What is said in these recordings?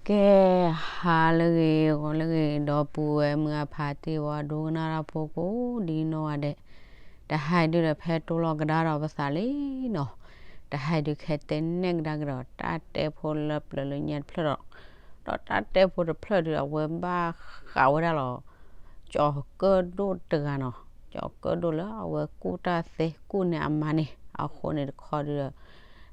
ကဲ, ဟါလၢအဂ့ၤ ဂီၤလၢအဂ့ၤ ဒီပုၢ်ဝဲၢ်မုၢ်အဖးတံၢ် ပှၤဒိကနၣ်တၢ်ဖိကိးဒ်နီၢ်ဂၤဒဲး, တဟါအံၤဒုဒီးဖဲတိၢ်လီၤကဒါဒီးပသးလံနီၤ, တဟါအံၤဒုခဲတဲနဲၣ်ကဒါကဒီး တၢ်တဲဖိလၢပျၢၤလၢညါတဖျၢၣ်ဒီး, ဒီးတၢ်တဲဖိတဖျၢၣ်ဒုဒီး အဝဲဘၣ်ဃးဝဲဒၣ်လီၤ ကၠီၤကၢၣ်ဒိၣ်တဂၤနီၤ, ကၠီၤကၢၣ်ဒိၣ်လၢအဝဲကူၣ်တၢ်သ့ကူၣ်န့ၢ်အမါန့ၣ် အဃိန့ၣ်တခီဒုဒီး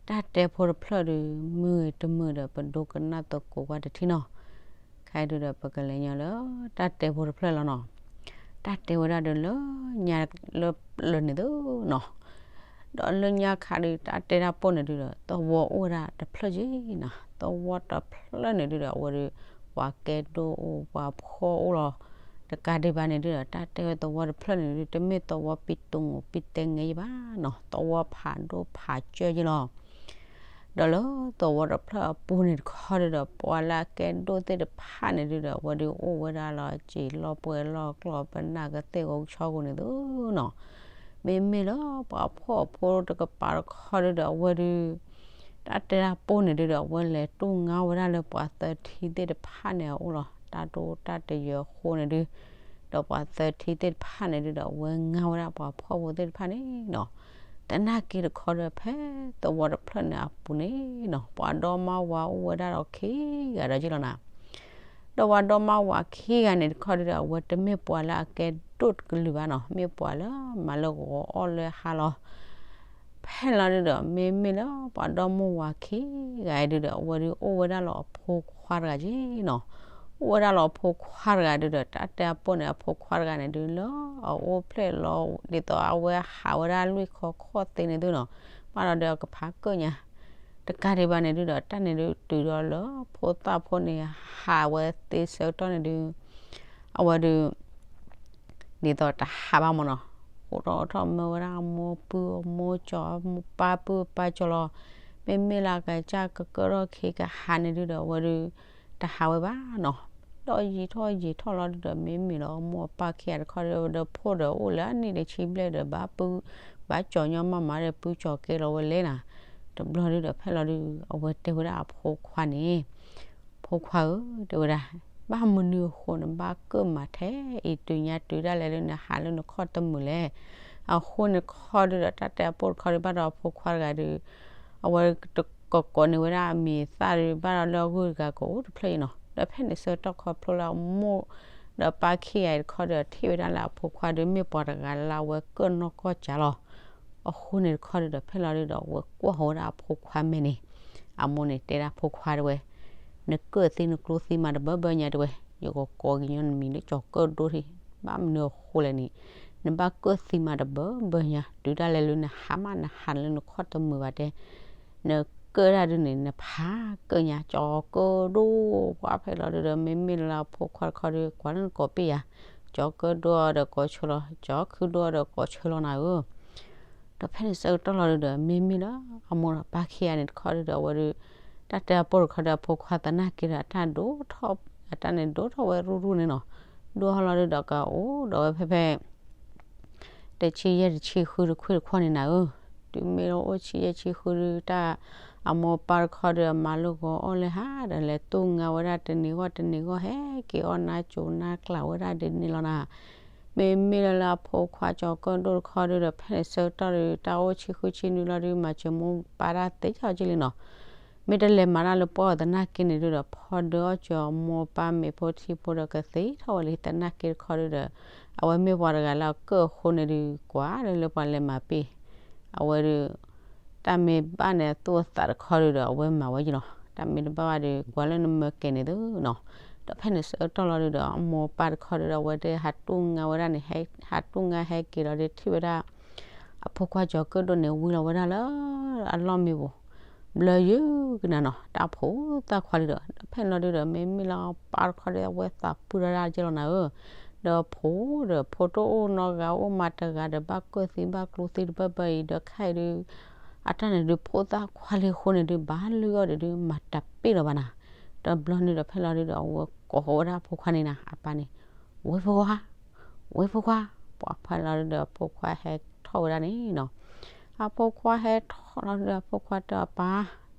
တၢ်တဲဖိတဖျၢၣ်ဒု မုာ်တမုာ်ဒီး ပဒိကနၣ်သကိးကွၢ်တထံၣ်နီၤ, ခဲအံၤဒုဒီး ပကလဲၤညီလၢ တၢ်တဲဖိတဖျၢၣ်လီၤနီၤ, တၢ်တဲဝဲဒၣ်ဒုလၢညါလၢပျၢၤန့ၣ်သုနီၤ ဒီးလၢညါခါဒု တၢ်တဲတၢ်ပိၢ်န့ၣ်ဒုဒီး သဝီအိၣ်ဝဲဒၣ်တဖျၢၣ်က့နီၤ, သဝီတဖျၢၣ်န့ၣ်ဒုဒီး အဝဲဒု ပှၤကဲဒိၣ်အိၣ် ပှၤဖှီၣ်အိၣ်လီၤ, တကးဒံးဘၣ်န့ၣ်ဒုဒီး တၢ်တဲဝဲသဝီတဖျၢၣ်န့ၣ်ဒု တမ့ၢ်သဝီပံတိၤ ပံတဲငဲယဘၣ်နီၤ, သဝီဖးဒိၣ်ဖးစၢၢ်ယလီၤ ဒီးလၢသဝီတဖျၢၣ်အပူၤန့ၣ်တခီဒုဒီး ပှၤလၢအကဲဒိၣ်သ့ၣ်တဖၣ်န့ၣ်ဒုဒီး အဝဲဒုအိၣ်ဝဲဒၣ်လီၤ စံာ်လီၢ်ပှဲၤလီၢ်ကျီၢ် ပနၢ်ကသ့ၣ်ဂီၤဆီဂီၤန့ၣ်သုနီၤ, မ့မ့ၢ်လၢပှၤဖှီၣ်အဖိတကပၤတခီဒုဒီး အဝဲဒု တၢ်တဲတၢ်ပိၢ်န့ၣ်ဒုဒီး အဝဲလဲၤတူၢ်ငါဝဲဒၣ်လၢပှၤသၢထံသ့ၣ်တဖၣ်န့ၣ်အအိၣ်လီၤ, တၢ်ဒိတၢ်တယၢၤအဃိန့ၣ်ဒု ဒီးပှၤသၢထံသ့ၣ်တဖၣ်န့ၣ်ဒုဒီး အဝဲငါဝဲဒၣ်ပှၤဖှီၣ်ဖိသ့ၣ်တဖၣ်န့ၣ်နီၤ, သနာ်က့တခီဒီး ဖဲသဝီတဖျၢၣ်န့ၣ်အပူၤန့ၣ်နီၤ ပှၤဒီမါဝၤအိၣ်ဝဲဒၣ်ဒီးခံဂၤဒီးက့လီၤနီၤ, ဒီးပှၤဒီမါဝၤခံဂၤန့ၣ်တခီဒုဒီး အဝဲတမ့ၢ်ပှၤလၢအကဲဒိၣ်တကလုာ်ဘၣ်နီၤ, မ့ၢ်ပှၤလၢမၤလၢဂီၤအီၣ်လၢဟါလီၤ ဖဲလီၤဒုဒီး မ့မ့ၢ်လၢပှၤဒီမါဝၤခံဂၤအံၤဒုဒီး အဝဲဒုအိၣ်ဝဲဒၣ်လီၤအဖိခွါတဂၤက့နီၤ, အိၣ်ဝဲဒၣ်လီၤအဖိခွါတဂၤဒုဒီး တၢ်တဲအပိၢ်န့ၣ် အဖိခွါတဂၤန့ၣ်ဒုလၢ အအိၣ်ဖျဲၣ်လီၤ ဒ်သိးအဝဲဟးဝဲဒၣ်လွံၢ်ခီခီၣ်သ့န့ၣ်သုနီၤ, ဘၣ်ဒီးဒီးကဖးကၢၣ်ညါ တကးဒံးဘၣ်န့ၣ်ဒုဒီး တၢ်န့ၣ်ဒုတုၤဒီးလၢ ဖိသၣ်ဖိန့ၣ် ဟးဝဲသ့ဆၢကတီၢ်န့ၣ်ဒု အဝဲဒု ဒ်သိးတဟးဘၣ်မၢ်နီၤ, အိးထီၣ်အိးထီၣ်မၢဝဲဒၣ်အမိၢ်ပုၢ်အမိၢ်ကၠီ အမိၢ်ပၢ်ပုၢ်ပၢ်ကၠီလီၤ, မ့မ့ၢ်လၢကစၢ်ကကၢၣ်ထီၣ်ခံကဟးန့ၣ်ဒုဒီး အဝဲဒု တဟးဝဲဘၣ်နီၤ, ဒီးယံာ်ထီၣ်ယံာ်ထီၣ်လီၤဒုဒီး မ့မ့ၢ်လၢအမိၢ်အပၢ်ခံဂၤတခီဒီး ဒီးဖိဒီးအိၣ်လၢအနံၣ်တဆံဘျဲၣ်ဒီး ဘၣ်ပုၢ် ဘၣ်ကၠီညီမးမးဒီး ပုၢ်ကၠီကဲလီၤဝဲလဲၣ်နီၤ, တဘျီဒုဒီး ဖဲလီၤဒု အဝဲတဲဝဲဒၣ်အဖိခွါန့ၣ် ဖိခွါဧၢ တဲဝဲဒၣ်, ဘၣ်မနုၤအဃိနဘၣ်ကၢၣ်မးထဲအံၤ တုၤညါတုၤဒၣ်လဲာ်လၢနဟးလၢနခီၣ်တမုာ်လဲၣ်, အဃိန့ၣ်တခီဒုဒီး တၢ်တဲအပိၢ်တခီဒုဘၣ်ဒီးအဖိခွါတဂၤဒု အဝဲကကိးန့ၢ်ဝဲဒၣ်အမံၤအသၣ်ဒု ဘၣ်ဒီးလၢအဂုၤအဂၤကအိၣ်တဖျၢၣ်အံၤနီၤ, ဒီးဖဲန့ၣ်ဆၢကတီၢ်ခီဖျိလၢအမိၢ် ဒီးပၢ်ခံဂၤအံၤတခီဒီး ထံၣ်ဝဲဒၣ်လၢအဖိခွါဒု မ့ၢ်ပှၤတဂၤလၢအဝဲကၢၣ်နီၢ်ကီၢ်စၢ်လီၤ, အဃိန့ၣ်တခီဒုဒီး ဖဲလီၤဒုဒီး အဝဲကွၢ်ဃီၤဝဲဒၣ်အဖိခွါမဲာ်န့ၣ်, အမိၢ်န့ၣ်တဲဒၣ်ဖိခွါတဝဲ နကၢၣ်သံနကျိသံမးတဘၢဘၢညါတဲဝဲ, ယကကိးက့ၤညီနမံၤလၢကၠီၤကၢၣ်ဒိၣ်ထံး, ဘၣ်မနုၤအဃိလဲၣ်န့ၣ်, နဘၣ်ကၢၣ်သံမးတဘၢဘၢညါ တုၤဒၣ်လဲာ်လၢနဟးမးနဟးလၢနခီၣ်တမုာ်ဘၣ်တဲ နကၢၣ်ဒၣ်ဒုန့ၣ် နဖးကၢၣ်ညါ ကၠီၤကၢၣ်ဒိၣ်, ပှၤဖဲလီၤဒုဒီး မ့မ့ၢ်လၢအဖိခွါတခီဒု ကွၢ်လၢနကိးပ့ၢ်ယၤ, ကၠီၤကၢၣ်ဒိၣ်ဒီးကိးဆၢလီၤ, ကၠီၤခုၣ်ဒိၣ်ဒီးကိးဆၢလီၤနၤဧၢ ဒီးဖဲန့ၣ်ဆၢကတီၢ်လီၤဒုဒီး မ့မ့ၢ်လၢအမိၢ်ဒီးပၢ်ခံဂၤန့ၣ်တခီဒုဒီး အဝဲဒု တၢ်တဲအပိၢ်တခီဒီး အဖိခွါသနာ်က့ဒီး အတၢ်ဒိၣ်ထီၣ် အတၢ်န့ၣ်ဒိၣ်ထီၣ်ဝဲရူၢ်ရူၢ်န့ၣ်နီၤ, ဒိၣ်ထီၣ်လီၤဒုဒီးကအိၣ်ဒီးဝဲဖဲဖဲ တဆံယဲၢ်တဆံဃုတခွံတခီန့ၣ်နၤဧၢ, တုၤမ့ၢ်လၢအိၣ်ဆံယဲၢ်ဆံဃုဒု တၢ်အမိၢ်ပၢ်တခီဒီး အမၤလိာ်ဂီၤအီၣ်လၢဟါဒီး လဲၤတူၢ်ငါဝဲဒၣ်တနံၤဂီၢ်တနံၤဂီၢ် ဟဲက့ၤအီၣ်နါကိၤနါကျးဝဲဒၣ်ဒ်န့ၣ်လီၤနၤ, မ့မ့ၢ်လၢလၢအဖိခွါကၠီၤကၢၣ်ဒိၣ်တခီဒုဒီး ဖဲန့ၣ်ဆၢကတီၢ်ဒု တၢ်အိၣ်ဆံဃုဆံနွံလီၤဒု မၤစၢၤမိၢ်ပၢ်တၢ်သ့ၣ်ညါက့လံနီၤ, မ့ၢ်တလဲၤမၤတၢ်လၢပှၢ်အီၤသနာ်က့န့ၣ်ဒုဒီး ဖီဒၢအီၣ်စၢၤအမိၢ်ပၢ်မ့ၢ်ဖိထံဖိဒီးကသ့ထီၣ်ဝဲလံသနာ်က့တခီဒုဒီး အဝဲမ့ၢ်ပှၤတဂၤလၢအကၢၣ်အဃိန့ၣ်ဒု ကွၢ်လၢလၢပှၤလဲၤမၤပ့ၢ် အဝဲဒု တၢ်မ့ၢ်ဘၣ်န့ၣ်အသူၣ်အသးတခီဒုဒီး အဝဲမၤဝဲယလီၤ, တၢ်မ့ၢ်တဘၣ်ဘၣ်ဒု ကွၢ်လၢနမၢကဲၤန့ၣ်သုနီၤ, ဒီးဖဲန့ၣ်ဆၢကတီၢ်လီၤဒုဒီး အမိၢ်ပၢ်တခီဒုဒီး အဝဲသ့ၣ်ဟးတူၢ်ငါဝဲဒၣ်န့ၣ် ဟဲ ဟးတူၢ်ငါဟဲက့ၤလီၤဒု ထံၣ်ဝဲဒၣ် အဖိခွါကၠီၤကၢၣ်ဒိၣ်န့ၣ် ဝံလီၤဝဲဒၣ်လၢအလီၢ်မံပူၤ ဘျၢယုၢ်ကနၤနီၤ တၢ်ဖိသၣ်ခွါလံဒီး ဒီးဖဲန့ၣ်လီၤဒုဒီး မ့မ့ၢ်လၢအပၢ်တခီဒီး အဝဲသးပှၢ်ဒၣ်ဒၣ်ကဲလီၤနၤဧၢ, ဒီးဖိဒီး ဖိတအိၣ်နီတဂၤ အိၣ်မးတဂၤဒီး ဘၣ်ကၢၣ်သံဘၣ်ကျိသံတဘၢဘၢအံၤ ဒီးခဲအံၤဒု အတၢ်န့ၣ်ဒု ဖိသၣ်ခွါလံအဃိန့ၣ်ဒု ဘၣ်လုၢ်အီၣ်ဒံးဒု မၤတးပ့ၢ်လီၤဘၣ်နၤ, ဒီးဘျီန့ၣ်ဒီး ဖဲလီၤဒုဒီး အဝဲကိးဃီၤဝဲဒၣ်အဖိခွါန့ၣ်နၤ အပၢ်န့ၣ် ဝ့ၢ်ဖိခွါ ဝ့ၢ်ဖိခွါ, ပှၤဖဲလီၤဒုဒီး အဖိခွါဟဲထီၣ်ဝဲဒၣ်န့ၣ်နီၤ, အဖိခွါဟဲထီၣ်လီၤဒုဒီး အဖိခွါတဲအပၢ်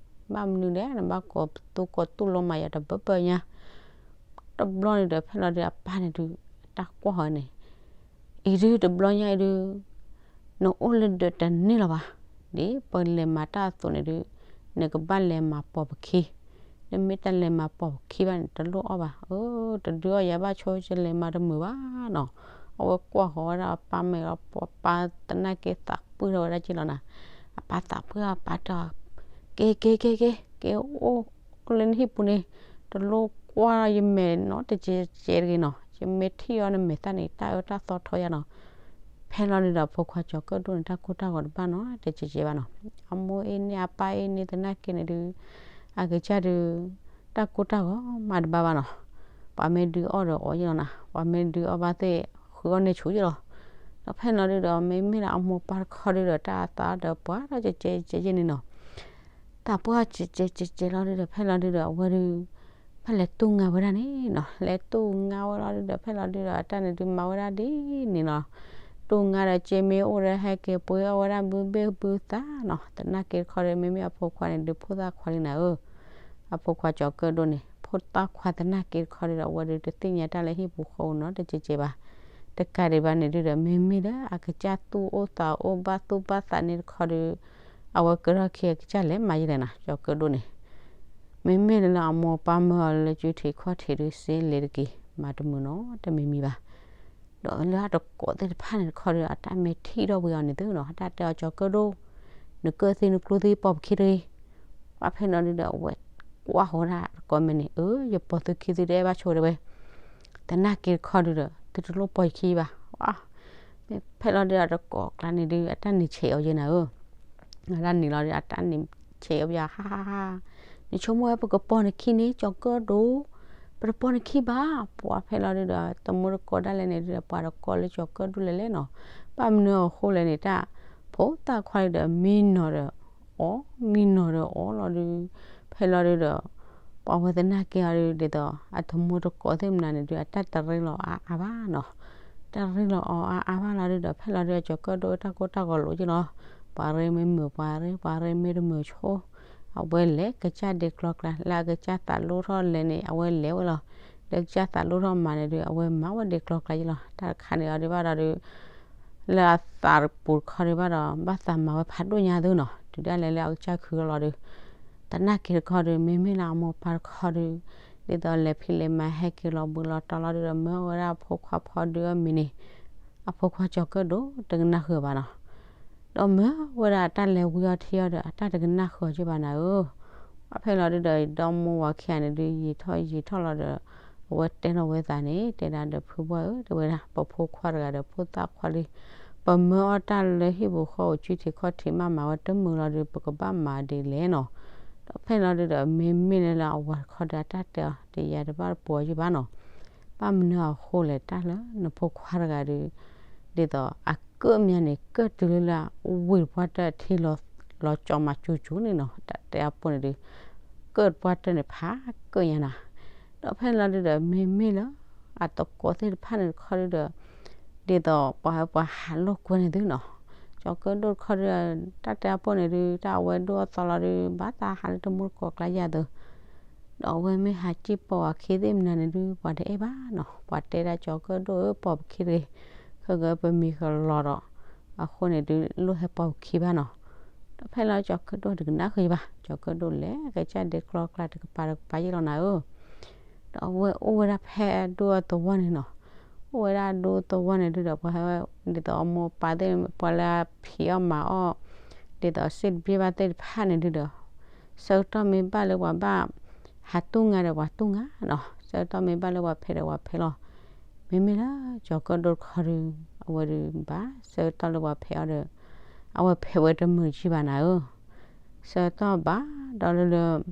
ဘၣ်မနုၤလဲၣ် နဘၣ်ကိးသူကိးသူၣ်လီၤမးယၤတဘၢဘၢညါ. တဘျီန့ၣ်ဒီး ဖဲလီၤဒုးအပၢ်န့ၣ်ဒုး တၢ်ကွၢ်ဃီန့ၣ် အံၤဒုးတဘျီညါအံၤဒုး နအိၣ်လၢဒၢးတန့ၢ်လၢၤဘၣ်. ဒ်ပလဲၤမၤတၢ်အသိးန့ၣ်ဒုး နကဘၣ်လဲၤမၤပိာ်ပခံ, နမ့ၢ်တလဲၤမၤပိာ်ပခံဘၣ်န့ၣ် တလိၣ်အီၣ်ဘၣ်. အၢ တဒုးအီၣ်ယၤဘၣ်ဆိ ယလဲၤမၤတမုာ်ဘၣ်နီၤ. အဝဲကွၢ်ဃီၤဝဲဒၣ်အပၢ်မ့ၢ်လီၤ ပၢ်သနာ်က့သးပှၢ်ထီၣ်ဝဲဒၣ်က့လီၤနၤ. အပၢ်သးပှၢ် အပၢ်တဲအီၤ က့ၤက့ၤက့ၤက့ၤ က့ၤအိၣ်လၢနဟံၣ်ပူၤန့ၣ် တလိၣ်ကွၢ်ယမဲာ်နီတစဲးစဲးတဂ့ၤနီၤ. ယမ့ၢ်ထံၣ်အီၤနမဲာ်သၣ်န့ၣ် တၢ်အၢတၢ်သီထီယၤနီၤ. ဖဲလီၤဒုးဒီး ဖိခွါကၠီၤကၢၣ်ဒိၣ်န့ၣ် တၢ်ကိၢ်တၢ်ဂီၤတဘၣ်နီၤ တစဲးစဲးဘၣ်နီၤ. အမိၢ်အ့ၣ်န့ၢ်အပၢ်အ့ၣ်န့ၢ်သနာ်က့န့ၣ်ဒုး အကစၢ်ဒုး တၢ်ကိၢ်တၢ်ဂီၤမးတဘၣ်ဘၣ်နီၤ. ပှၤမ့ၢ်ဒုးအီၣ်ဒီးအီၣ်ယ့လီၤနၤ, ပှၤမ့ၢ်ဒုးအီၣ်ဘၣ်သ့ၣ် ဃုအီၣ်န့ၢ်ဆူၣ်ယ့လီၤ. ဒီးဖဲလီၤဒုးဒီး မ့မ့ၢ်လၢအမိၢ်ပၢ်တခီဒုးဒီး တၢ်အသးဒီးပှၤဒီးကဲကဲကဲကဲန့ၣ်နီၤ. တၢ်ပှၢ်ကဲကဲကဲကဲလီၤဒုးဒီး ဖဲလီၤဒုးဒီး အဝဲဒုး ဖဲလဲၤတူၢ်ငါဝဲဒၣ်န့ၣ်နီၤ. လဲၤတူၢ်ငါဝဲလီၤဒုးဒီး ဖဲလီၤဒုးဒီး အတၢ်န့ၣ်ဒုးမၤဝဲဒၣ်ဒ်န့ၣ်လီၤ. တူၢ်ငါဒီး က့မ့ၢ်အိၣ်ဒီး ဟဲက့ၤပှ့ၤအီၣ်ဝဲဒၣ်ဘုဘ့ၣ်ဘုသးနီၤ. သနာ်က့တခီဒီး မ့မ့ၢ်အဖိခွါန့ၣ်ဒုး ဖိသၣ်ခွါလံနၤဧၢ. အဖိခွါကၠီၤကၢၣ်ဒိၣ်န့ၣ် ဖိသၣ်ခွါသနာ်က့တခီဒုးဒီး အဝဲဒုးတသ့ၣ်ညါတၢ်လၢဟံၣ်ပူၤဃီပူၤနီတစဲးစဲးဘၣ်. တကးဒံးဘၣ်န့ၣ်ဒုးဒီး မ့မ့ၢ်လၢအကစၢ်သူၣ်အိၣ်သးအိၣ်ဘၣ်သူၣ်ဘၣ်သးန့ၣ်တခီဒုး အဝဲကထီၣ်ခံအကစၢ်လဲၤမၤယလဲၣ်နၤ ကၠီၤကၢၣ်ဒိၣ်န့ၣ် မ့မ့ၢ်လၢအမိၢ်အပၢ်မၢအီၤလၢကၠူထံးခီၣ်ထံးဒုး စ့လဲၤတက့ၤ မၤတမုာ်နီတမံၤမံၤဘၣ်. ဒီးလၢအတကိးသ့ၣ်တဖၣ်န့ၣ်တခီဒီး အတၢ်မ့ၢ်ထံၣ်ထီၣ်ဝံၤအီၤန့ၣ်သုနီၤ အတၢ်တဲအီၤ ကၠီၤကၢၣ်ဒိၣ်, နကၢၣ်သံနကျူသံပိာ်ပခံတဂ့ၤ. ပှၤဖဲလီၤဒုးဒီး အဝဲကွၢ်ဃီၤဝဲဒၣ်တကိးမဲာ်န့ၣ် အၢ ယပိာ်သုခံသုတအဲၣ်ဘၣ်ဆိဒီးဝဲ သနာ်က့တခီဒုးဒီး သုတလိၣ်ပိာ်ယခံဘၣ်. ဖဲလီၤဒုးဒီး တကိးကျါန့ၣ်ဒုး အတၢ်န့ၣ်ဆဲးအီၤယဲနၤဧၢ. အတၢ်န့ၣ်လီၤဒုး အတၢ်န့ၣ်ဆဲးအီၤယဲ ဟါဟါဟါ, နဆိကမိၣ်ဝဲပကပိာ်နခံန့ၣ် ကၠီၤကၢၣ်ဒိၣ်, ပတပိာ်နခံဘၣ်. ပှၤဖဲလီၤဒုးဒီး တမူတကိးဒၣ်လဲာ်န့ၣ်ဒုးဒီး ပှၤတကိးလၢကၠီၤကၢၣ်ဒိၣ်လဲၤလဲၣ်နီၤ. ဘၣ်မနုၤအဃိလဲၣ်န့ၣ် တၢ်ဖိသၣ်ခွါလံဒီး မံနီၤဒီးအီၤ, မံနီၤဒီးအီၤလီၤဒုး ဖဲလီၤဒုးဒီး ပှၤဝဲသနာ်က့အီၤဒုး ဒ်သိး အတမူတကိးသ့ၣ်မနုၤန့ၣ်ဒုး အတၢ်တရ့လီၤအါအါဘၣ်နီၤ. တၢ်ရ့လီၤအီၤအါအါဘၣ်လီၤဒုးဒီး ဖဲလီၤဒုး ကၠီၤကၢၣ်ဒိၣ်တၢ်ကိၢ်တၢ်ဂီၤလိာ်က့လီၤ. ပှၤရ့မ့ၢ်မုာ် ပှၤရ့ ပှၤရ့မ့ၢ်တမုာ်ဆိ အဝဲလဲၤကစၢ်ဒဲးကျီကျါ လၢအကစၢ်သးလိၣ်ထီၣ်လဲၤန့ၣ် အဝဲလဲၤဝဲလီၤ. လၢကစၢ်သးလိၣ်ထီၣ်မၤန့ၣ်ဒုး အဝဲမၤဝဲဒဲးကျီကျါက့လီၤ. တၢ်တခါန့ၣ်အီၤဒုးဘၣ်ဒီးဒုး လၢအသးပူၤတခီဒုးဘၣ်ဒီး ဘၣ်သးမၤဝဲဖးဒိၣ်ညါသုနီၤ တုၤဒၣ်လဲာ်လၢအကစၢ်ခုအလီၤဒုး သနာ်က့တခီဒုး မ့မ့ၢ်လၢအမိၢ်ပၢ်တခီဒုး ဒ်သိးလဲၤဖံးလဲၤမၤဟဲက့ၤလီၤဘှံးလီၤတီၤလီၤဒုးဒီး မၢဝဲဒၣ်အဖိခွါဖီဒုးအီၤမံၤန့ၣ် အဖိခွါကၠီၤကၢၣ်ဒိၣ်တကနၣ်ဃုာ်အီၤဘၣ်နီၤ. ဒီးမၢဝဲဒၣ်အတၢ်လဲၤဝံအီၤထံအီၤဒီး အတၢ်တကနၣ်ဃုာ်အီၤက့ဘၣ်နၤဧၢ. ပှၤဖဲလီၤဒုးဒီး ဒီမိၢ်ဝၤခံဂၤန့ၣ်ဒုး ယံာ်ထီၣ်ယံာ်ထီၣ်လီၤဒီး အဝဲတဲလီၤဝဲသးန့ၣ် တဲဒၣ်ဒီးဖုဘှၢ်ဧၢ တဲဝဲဒၣ် ပဖိခွါတဂၤဒီးဖိသၣ်ခွါလံ ပမၢအီၣ်တၢ်လၢဟံၣ်ပူၤဃီပူၤ ကၠူထံးခီၣ်ထံးမးမၤဝဲတမုာ်လီၤဒုး ပကဘၣ်မၤဒ်လဲၣ်နီၤ. ဒီးဖဲလီၤဒုးဒီး မ့မ့ၢ်လၢလၢအဝၤတခီဒီး အတၢ်တဲအီၤ တယၤတဘၣ်တပိာ်အီၤက့ဘၣ်နီၤ. ဘၣ်မနုၤအဃိလဲၣ် တၢ်လၢနဖိခွါတဂၤဒုး ဒ်သိးအကၢၣ်မးန့ၣ် ကၢၣ်တုၤလၢလၢ ဝံၤတပှၢ်တၢၢ်ထံလီၤကၠီၤမးကၠူကၠူန့ၣ်နီၤ တၢ်တဲအပူၤန့ၣ်ဒုး ကၢၣ်တပှၢ်တၢၢ်န့ၣ် ဖးကၢၣ်ညါနၤ. ဒီးဖဲလီၤဒုးဒီး မ့မ့ၢ်လၢ အတကိးသ့ၣ်တဖၣ်န့ၣ်တခီဒုးဒီး ဒ်သိးပှၤဟဲပှၤဟးလိာ်ကွဲန့ၣ်သုနီၤ. ကၠီၤကၢၣ်ဒိၣ်တခီဒုး တၢ်တဲအပူၤန့ၣ်ဒုး တၢ်အဝဲဒိၣ်အသီလီၤဒုး ဘၣ်သးဟးလၢတမူတကိးကျါယၤသု ဒီးအဝဲမ့ၢ်ဟးစံၣ်ပိာ်အခံသ့ၣ်မနုၤန့ၣ်ဒုး ပှၤတအဲၣ်ဘၣ်နီၤ. ပှၤတဲဒၣ်ကၠီၤကၢၣ်ဒိၣ်ဧၢ ပိာ်ပခံတဂ့ၤ, ခဲကပမံၤကလီၤဒီး အဃိန့ၣ်ဒုး လိၣ်ဟဲပိာ်ပခံဘၣ်နီၤ. ဒီးဖဲလီၤကၠီၤကၢၣ်ဒိၣ်တကနၣ်ဃုာ်ဘၣ်, ကၠီၤကၢၣ်ဒိၣ်လဲၤကစၢ်ဒဲးကျီကျါတကပၤတကပၤယ့ၣ်လီၤနၤဧၢ. ဒီးအဝဲအိၣ်ဝဲဒၣ်ဖဲအဒူအသဝီန့ၣ်နီၤ, အိၣ်ဝဲဒၣ်အဒူသဝီန့ၣ်ဒုးဒီး ပှၤဟဲဝဲ ဒ်သိးအမိၢ်ပၢ်သ့ၣ် ပှၤလၢအဖံးအီၣ်မၤအီၣ် ဒ်သိးစ့ၣ်တဘ့ၣ်ဘၣ်သ့ၣ်တဖၣ်န့ၣ်ဒုးဒီး ဆၢကတီၢ်မ့ၢ်ဘၣ်လၢပှၤဘၣ်ဟးတူၢ်ငါဒီးပှၤတူၢ်ငါနီၤ, ဆၢကတီၢ်မ့ၢ်ဘၣ်လၢပှၤဖဲးဒီးပှၤဖဲးလီၤ. မ့မ့ၢ်လၢကၠီၤကၢၣ်ဒိၣ်တခီဒုး အဝဲဒုးဘၣ်ဆၢကတီၢ်လၢပှၤဖဲးအီၤဒီး အဝဲဖဲးဝဲတမုာ်ကံဘၣ်နၤဧၢ. ဆၢကတီၢ်ဘၣ်ဒီးလၢလၢ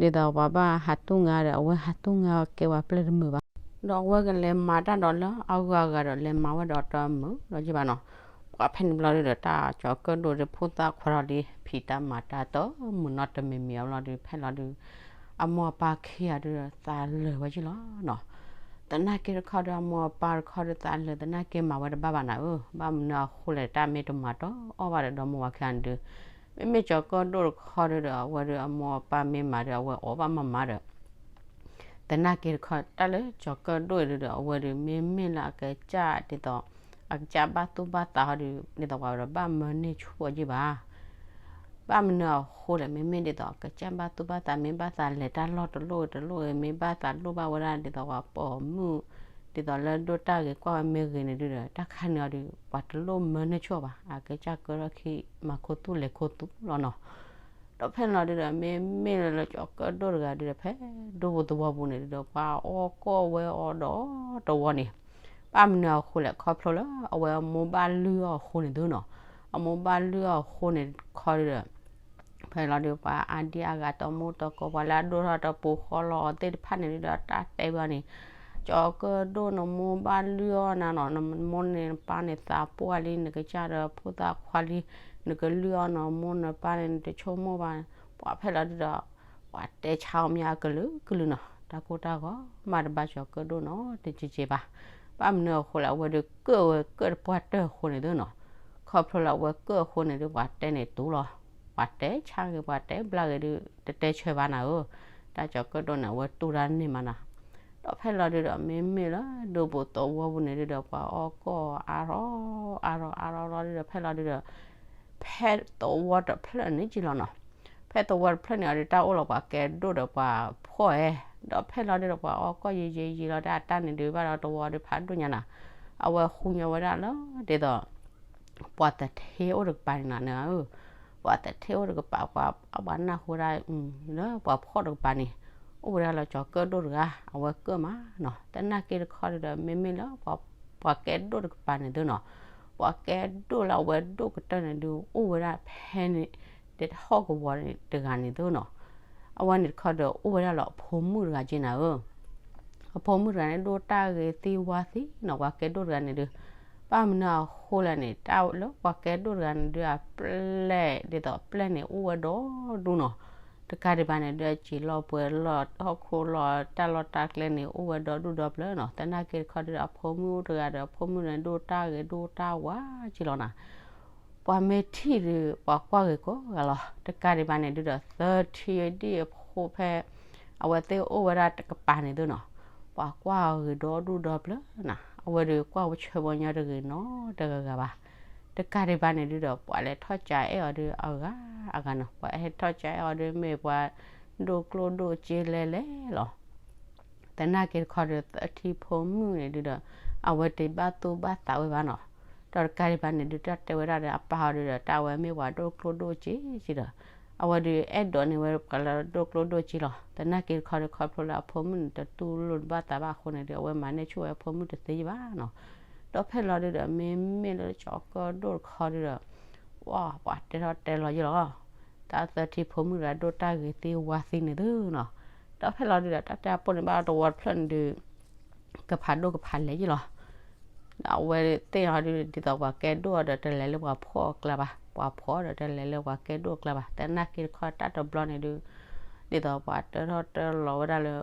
ဒ်သိးပှၤဘၣ်ဟးတူၢ်ငါဒီး အဝဲဟးတူၢ်ငါကဲပှၤပျဲၢ်တမုာ်ဘၣ်, ဒီးအဝဲကလဲၤမၤတၢ်ဒီးလၢအဂၤဂၤဒီး လဲၤမၤဝဲဒီးတမုာ်လီၤကံဘၣ်နီၤ. ပှၤဖဲန့ၣ်ဘျီဒုးဒီး တၢ်ကၠီၤကၢၣ်ဒိၣ်ဒီးဖိသၣ်ခွါထီၣ်လံ ဖံးတၢ်မၤတၢ်တမုာ်နီတမံၤမံၤအဘျီဒုး ဖဲလီၤဒုး အမိၢ်အပၢ်ခံဂၤဒုးဒီး သးလၢာ်ဝဲကံလီၤနီၤ. သနာ်က့တခီဒီး အမိၢ်အပၢ်တခီဒီး သးလၢာ်သနာ်က့မၤဝဲတဘၣ်ဘၣ်နၤဧၢ. ဘၣ်မနုၤအဃိလဲၣ် တၢ်မ့ၢ်တမၤတီအီၣ်ဘၣ်ဒီး ဒီမိၢ်ဝၤခံဂၤန့ၣ်ဒုး မ့မ့ၢ်ကၠီၤကၢၣ်ဒိၣ်တခီဒုဒီး အဝဲဒီးအမိၢ်အပၢ်မ့ၢ်မၤဒီး အဝဲအီၣ်ဘၣ်မၤမၤဒီး သနာ်က့တခီ တၢ်လၢကၠီၤကၢၣ်ဒိၣ်အံၤဒုဒီး အဝဲဒီးမ့မ့ၢ်လၢအကစၢ်ဒ်သိး အကစၢ်ဘၣ်သူၣ်ဘၣ်သးဟီဒု ဒ်သိးပှၤဒီးဘၣ်မၢန့ၢ်ဆူၣ်အီၤက့ဘၣ်. ဘၣ်မနုၤအဃိလဲၣ်, မ့မ့ၢ်ဒ်သိး အကစၢ်ဘၣ်သူၣ်ဘၣ်သး မ့ၢ်ဘၣ်သးလဲၤတၢ်လီၢ်တလိၣ်တလိၣ် မ့ၢ်ဘၣ်သးလိၣ်ဘၣ်ဝဲဒၣ် ဒ်သိးပှၤပိာ်မုၣ် ဒ်သိးလၢဒိၣ်တၢ်ဂ့ၤကွၢ်ဝဲမ့ၢ်ဂ့ၤန့ၣ်ဒုဒီး တၢ်ခါန့ၣ်အီၤဒု ပှၤတလိၣ်မၢန့ၢ်ဆူၣ်အီၤဘၣ်. အကစၢ်ကၢထီၣ်ခံ မၤခိၣ်သူၣ်လဲၤခိၣ်သူၣ်လီၤနီၤ. ဒီးဖဲလီၤဒုဒီး မ့မ့ၢ်လၢကၠီၤကၢၣ်ဒိၣ်တဂၤဒုဒီး ဖဲဒိပူၤသဝီပူၤန့ၣ်ဒုဒီး ပှၤအီၣ်ကီၢ်ဝဲအီၤဒီးတဝီန့ၣ်, ဘၣ်မနုၤအဃိလဲၣ်, ခီဖျိလၢအဝဲအမိၢ်ဘၣ်လုၢ်အီၤအဃိန့ၣ်သုနီၤ. အမိၢ်ဘၣ်လုၢ်အီၤအဃိန့ၣ်တခီဒုဒီး ဖဲလီၤဒု ပှၤအါဒံအါဂၤတမူတကိး ပှၤလၢအဒိၣ်ထီၣ်တပူၤဃီလီၤအီၤသ့ၣ်တဖၣ်န့ၣ်ဒုဒီး တၢ်တဲဝဲအီၤန့ၣ်, ကၠီၤကၢၣ်ဒိၣ် နမိၢ်ဘၣ်လုၢ်အီၣ်နၤနီၤ, နမိၢ်န့ၣ်နပၢ်န့ၣ်သးပှၢ်လံ, နကစၢ်ဒီးဖိသၣ်ခွါလံ, နကလုၢ်အီၣ်နမိၢ်နပၢ်န့ၣ် နတဆိကမိၣ်ဘၣ်. ပှၤဖဲလီၤဒုဒီး ပှၤတဲဆါအီၤမ့ၢ်အကလုာ်ကလုာ်နီၤ, တၢ်ကိၢ်တၢ်ဂီၤမးတဘၣ်ကၠီၤကၢၣ်ဒိၣ်နီၤ တက့ၤက့ၤဘၣ်. ဘၣ်မနုၤအဃိလဲၣ်, အဝဲဒုးကၢၣ်ဝဲကၢၣ်တပှၢ်တၢၢ်အဃိန့ၣ်သုနီၤ. ခီဖျိလၢအဝဲကၢၣ်အဃိန့ၣ်ဒု ပှၤတဲန့ၣ်တူၢ်လီၤ. ပှၤတဲဆါဂ့ၤ ပှၤတဲဘျါဂ့ၤဒု တတဲဆၢဘၣ်နၤဧၢ, တၢ်ကၠီၤကၢၣ်ဒိၣ်န့ၣ် အဝဲတူၢ်တၢ်န့ၢ်မးနၤ. ဒီးဖဲလီၤဒုဒီး မ့မ့ၢ်လၢဒိပူၤသဝီပူၤန့ၣ်ဒုဒီး ပှၤအီၣ်ကီၢ်အါထီၣ်အါထီၣ်အါထီၣ်လီၤဒုဒီး ဖဲလီၤဒုဒီး ဖဲသဝီတဖျၢၣ်န့ၣ်က့ၤလီၤနီၤ. ဖဲသဝီတဖျၢၣ်န့ၣ်အီၤဒု တၢ်အိၣ်လီၤပှၤကဲဒိၣ်ဒီးပှၤဖှီၣ်ဧဲ, ဒီးဖဲလီၤဒုဒီး ပှၤအီၣ်ကီၢ်ယံာ်ယံာ်ယံာ်လီၤဒု အတၢ်န့ၣ်ဒုးဘၣ်ဒီးတဝီဒုဖးဒိၣ်ညါနၤ. အဝဲဃုညီဝဲဒၣ်လၢ ဒ်သိး ပှၤသထ့အိၣ်တကပၤန့ၣ်နီၤ, ပှၤသထ့အိၣ်တကပၤ ပှၤ ပှၤနၢ်ဟူဝဲဒၣ် လၢပှၤဖှီၣ်တကပၤန့ၣ် အိၣ်ဝဲဒၣ်လၢကၠီၤကၢၣ်ဒိၣ်တဂၤ အဝဲကၢၣ်မးနီၤ. သနာ်က့တခီဒုဒီး မ့မ့ၢ်လၢ ပှၤကဲဒိၣ်တကပၤန့ၣ်သုနီၤ, ပှၤကဲဒိၣ်လၢအဝဲဒိၣ်ကတၢၢ်န့ၣ်ဒု အိၣ်ဝဲဒၣ်ဖဲန့ၣ် တဟီၣ်ကဝီၤန့ၣ်တဂၤန့ၣ်သုနီၤ. အဝဲန့ၣ်တခီဒီး အိၣ်ဝဲဒၣ်လၢအဖိမုၣ်တဂၤက့ၤနၤဧၢ. အဖိမုၣ်တဂၤန့ၣ် ဒိၣ်တၢ်ဂ့ၤသံဝါသံနီၤ, ပှၤကဲဒိၣ်တဂၤန့ၣ်ဒု ဘၣ်မနုၤအဃိလဲၣ်န့ၣ် တၢ်လၢပှၤကဲဒိၣ်တဂၤန့ၣ်ဒု အပျဲၢ် ဒ်သိးပျဲၢ်န့ၣ် အိၣ်ဝဲဒီဒူၣ်နီၤ. တကးဒံးဘၣ်န့ၣ်ဒု အစံာ်လီၤပှဲၤလီၤ ဟီၣ်ခိၣ်လီၤ တၢ်လီၢ်တၢ်ကျဲန့ၣ် အိၣ်ဝဲဒီဒူၣ်ဒီပျၢၤနီၤ. သနာ်က့တခီဒု အဖိမုၣ်အိၣ်တဂၤဒီး အဖိမုၣ်န့ၣ် ဒိၣ်တၢ်ဂ့ၤဒိၣ်တၢ်ဝါက့ၤလီၤနၤ. ပှၤမ့ၢ်ထံၣ်ဒု ပှၤကွၢ်ဂ့ၤကိးဂၤလီၤ. တကးဒံးဘၣ်န့ၣ်ဒုဒီး သထံဒံၣ်အဖိဖဲ အဝဲသ့ၣ်အိၣ်ဝဲဒၣ်တကပၤန့ၣ်သုနီၤ, ပှၤကွၢ်အီၤဂ့ၤဒီဒူၣ်ဒီပျၢၤနၤ. အဝဲဒုးကွၢ်ဝဲဆၢဝဲညီတဂ့ၤနီတဂၤဂၤဘၣ်. တကးဒံးဘၣ်န့ၣ်ဒုဒီး ပှၤလဲၤထီၣ်ကးအဲၣ်အီၤဒုအဂၤအဂၤနီၤ, ပှၤဟဲထီၣ်ကးအဲၣ်အီၤဒု မ့ၢ်ပှၤဒိၣ်ကျိၣ်ဒိၣ်စ့လဲလဲလီၤ. သနာ်က့တခီဒီး သထံဖိမုၣ်န့ၣ်ဒုဒီး အဝဲတဘၣ်သူၣ်ဘၣ်သးဝဲဘၣ်နီၤ. ဒီးတကးဒံးဘၣ်န့ၣ်ဒု တၢ်တဲဝဲဒၣ်ဒီးအပၢ်အီၤဒုဒီး တၢ်ဝဲမ့ၢ်ပှၤဒိၣ်ကျိၣ်ဒိၣ်စ့က့ဒီး အဝဲဒုးအဲၣ်ဒိးန့ၢ်ဝဲပှၤလၢဒိၣ်ကျိၣ်ဒိၣ်စ့လီၤ. သနာ်က့တခီဒီး ခီဖျိလၢအဖိမုၣ်န့ၣ် တသူၣ်လိၣ်တဘၣ်သးဘၣ်အဃိန့ၣ်ဒု အဝဲမၤန့ၢ်ဆူၣ်ဝဲအဖိမုၣ်တသ့ဘၣ်နီၤ. ဒီးဖဲလီၤဒုဒီး မ့မ့ၢ်လၢကၠီၤကၢၣ်ဒိၣ်တခီဒုဒီး ပှၤတဲထီၣ်တဲလီၤယ့ၢ်လီၤ. တၢ်သထံဖိမုၣ်တဂၤဒိၣ်တၢ်ဂ့ၤသံဝါသံန့ၣ်သုနီၤ. ဒီးဖဲလီၤဒုဒီး တၢ်တဲအပိၢ်န့ၣ်ဘၣ်တဝီတဖျၢၣ်န့ၣ်ဒု ကဖးဒိၣ်ကဖးလဲၢ်ယ့ၢ်လီၤ. အဝဲသ့ၣ်အီၤဒု ဒ်သိးပှၤကဲဒိၣ်အီၤဒီး တလဲၤလၢပှၤဖှီၣ်အကျါဘၣ်, ပှၤဖှီၣ်ဒီး တလဲၤလၢပှၤကဲဒိၣ်အကျါဘၣ်. သနာ်က့တခီတၢ်တဘျီန့ၣ်ဒု ဒ်သိးပှၤတၢထီၣ်တၢလီၤဝဲဒၣ်လၢ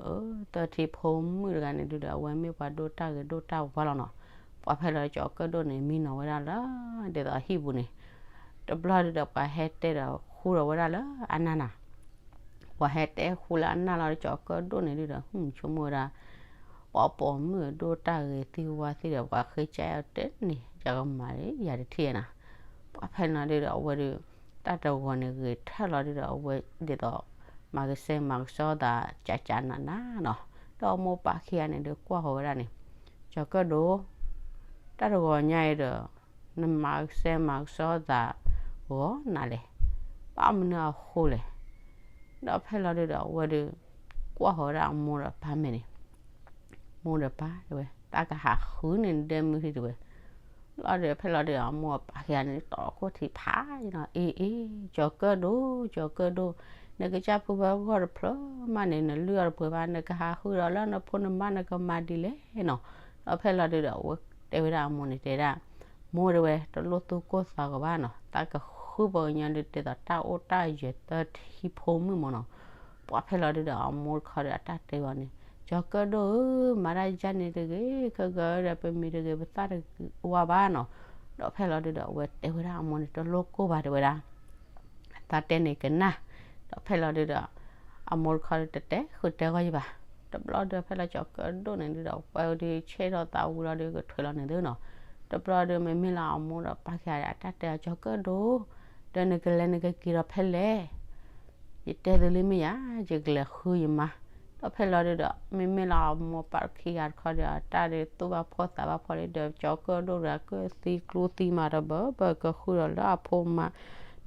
သထံဖိမုၣ်တဂၤန့ၣ်ဒုဒီး အဝဲမ့ၢ်ပှၤဒိၣ်တၢ်ဂ့ၤဒိၣ်တၢ်ဝါလီၤနီၤ. ပှၤဖဲလီၤကၠီၤကၢၣ်ဒိၣ်န့ၣ် မံနီၤဝဲဒၣ်လၢ ဒ်သိးအဟံၣ်ပူၤန့ၣ် တဘျီဒုဒီး ပှၤဟဲတဲဒီးဃူဒီးဝဲဒၣ်လၢအနၢ်နၤ. ပှၤဟဲတဲဃူလၢအနၢ်လီၤဒီး ကၠီၤကၢၣ်ဒိၣ်န့ၣ်ဒုဒီး ဆိကမိၣ်ဝဲဒၣ် ပှၤပိာ်မုၣ်ဒိၣ်တၢ်ဂ့ၤသံဝါသံဒီး ပှၤဃ့ကၢ်အဲၣ်အီၤတန့ၢ် ယကမၤလၢယၤတထံၣ်နၤ. ပှၤဖဲလီၤဒုဒီး အဝဲဒု တၢ်တဂီၤန့ၣ်ဂ့ၤထၢၣ်လီၤဒုဒီး အဝဲဒ်သိး မၤကစဲမၤကစီသး ကးကးနးနးနီၤ. ဒီးအမိၢ်ပၢ်ခံဂၤန့ၣ်ဒု ကွၢ်ဃီၤဝဲဒၣ်န့ၣ် ကၠီၤကၢၣ်ဒိၣ် တၢ်တဂီၤညါအံၤဒီး နမၤကစဲမၤကစီသး ဂီၤနၤလဲၣ်, ဘၣ်မနုၤအဃိလဲၣ်. ဒီးဖဲလီၤဒုဒီး အဝဲဒု ကွၢ်ဃီၤဝဲဒၣ်အမိၢ်ဒီးပၢ်မဲာ်န့ၣ်, မိၢ်ဒီးပၢ်တဲဝဲ တၢ်ကဟးဃုန့ၣ်ဒဲမုၢ်ထံတဲဝဲ. လီၤဒုးဖဲလီၤဒုး အမိၢ်အပၢ်ခံဂၤန့ၣ် တီခိၣ်ထံးဖးနီၤ, အ့ အ့ ကၠီၤကၢၣ်ဒိၣ် ကၠီၤကၢၣ်ဒိၣ်, နကစၢ်ဖုဘၢဂီၢ်တဖျၢၣ်မးန့ၣ် နလုၢ်အီၤတပှဲၤဘၣ်, နကဟးဃုဒီးလၢနဖိနမါနကမၤဒ်လဲၣ်နီၤ. ဒီးဖဲလီၤဒုးဒီး အဝဲတဲဝဲဒၣ်အမိၢ်န့ၣ် တဲဒၣ် မိၢ်တဲဝဲ တလိၣ်သူၣ်ကိၢ်သးဂီၤဘၣ်နီၤ, တၢ်ကဃုပှၤကညီဒုး ဒ်သိးတၢ်အိၣ်တၢ်ယၢၤသၢထံဖိမုၣ်မးနီၤ. ပှၤဖဲလီၤဒုးဒီး အမိၢ်တခီဒီးအတၢ်တဲအီၤန့ၣ်, ကၠီၤကၢၣ်ဒိၣ်ဧၢ, မၤတၢ်ယါန့ၣ်တဂ့ၤ, ခဲကဒီးပမံၤတဂ့ၤ ပသၣ်တဝါဘၣ်နီၤ. ဒီးဖဲလီၤဒုးဒီး အဝဲတဲဝဲဒၣ်အမိၢ်န့ၣ် တလိၣ်ကိၢ်ဘၣ်တဲဝဲဒၣ်. တ သးတဲန့ၣ်ကနၣ်, ဒီးဖဲလီၤဒုဒီး အမိၢ်တခီဒုတတဲဃုာ်တဲဂီၢ်ယဘၣ်. တဘျီဒုးဖဲလီၤကၠီၤကၢၣ်ဒိၣ်န့ၣ်ဒုဒီး ပှၤဒုးဆဲထီၣ်သးဝံၤလီၤဒုးကထွဲလီၤန့ၣ်သုနီၤ. တဘျီဒုးမ့မ့ၢ်လၢအမိၢ်ဒီးပၢ်ခံဂၤအတၢ်တဲအီၤ ကၠီၤကၢၣ်ဒိၣ်, ဒီးနကလဲၤနကက့ၤဒီးဖဲလဲၣ်. ယတဲသုလံမ့ၢ်ယၤ, ယကလဲၤဃုယမါ. ဒီးဖဲလီၤဒုဒီး မ့မ့ၢ်လၢအမိၢ်ပၢ်ခံဂၤတခီဒီး အတၢ်ဒုးသူၣ်ဘၣ်ဖှီၣ်သးဘၣ်ဖှီၣ်လံဒီး ကၠီၤကၢၣ်ဒိၣ်တဂၤကၢၣ်သံကျိသံမးဒီး ဘၣ်ဘၣ်ကဃုဒီးလၢအဖိမါ,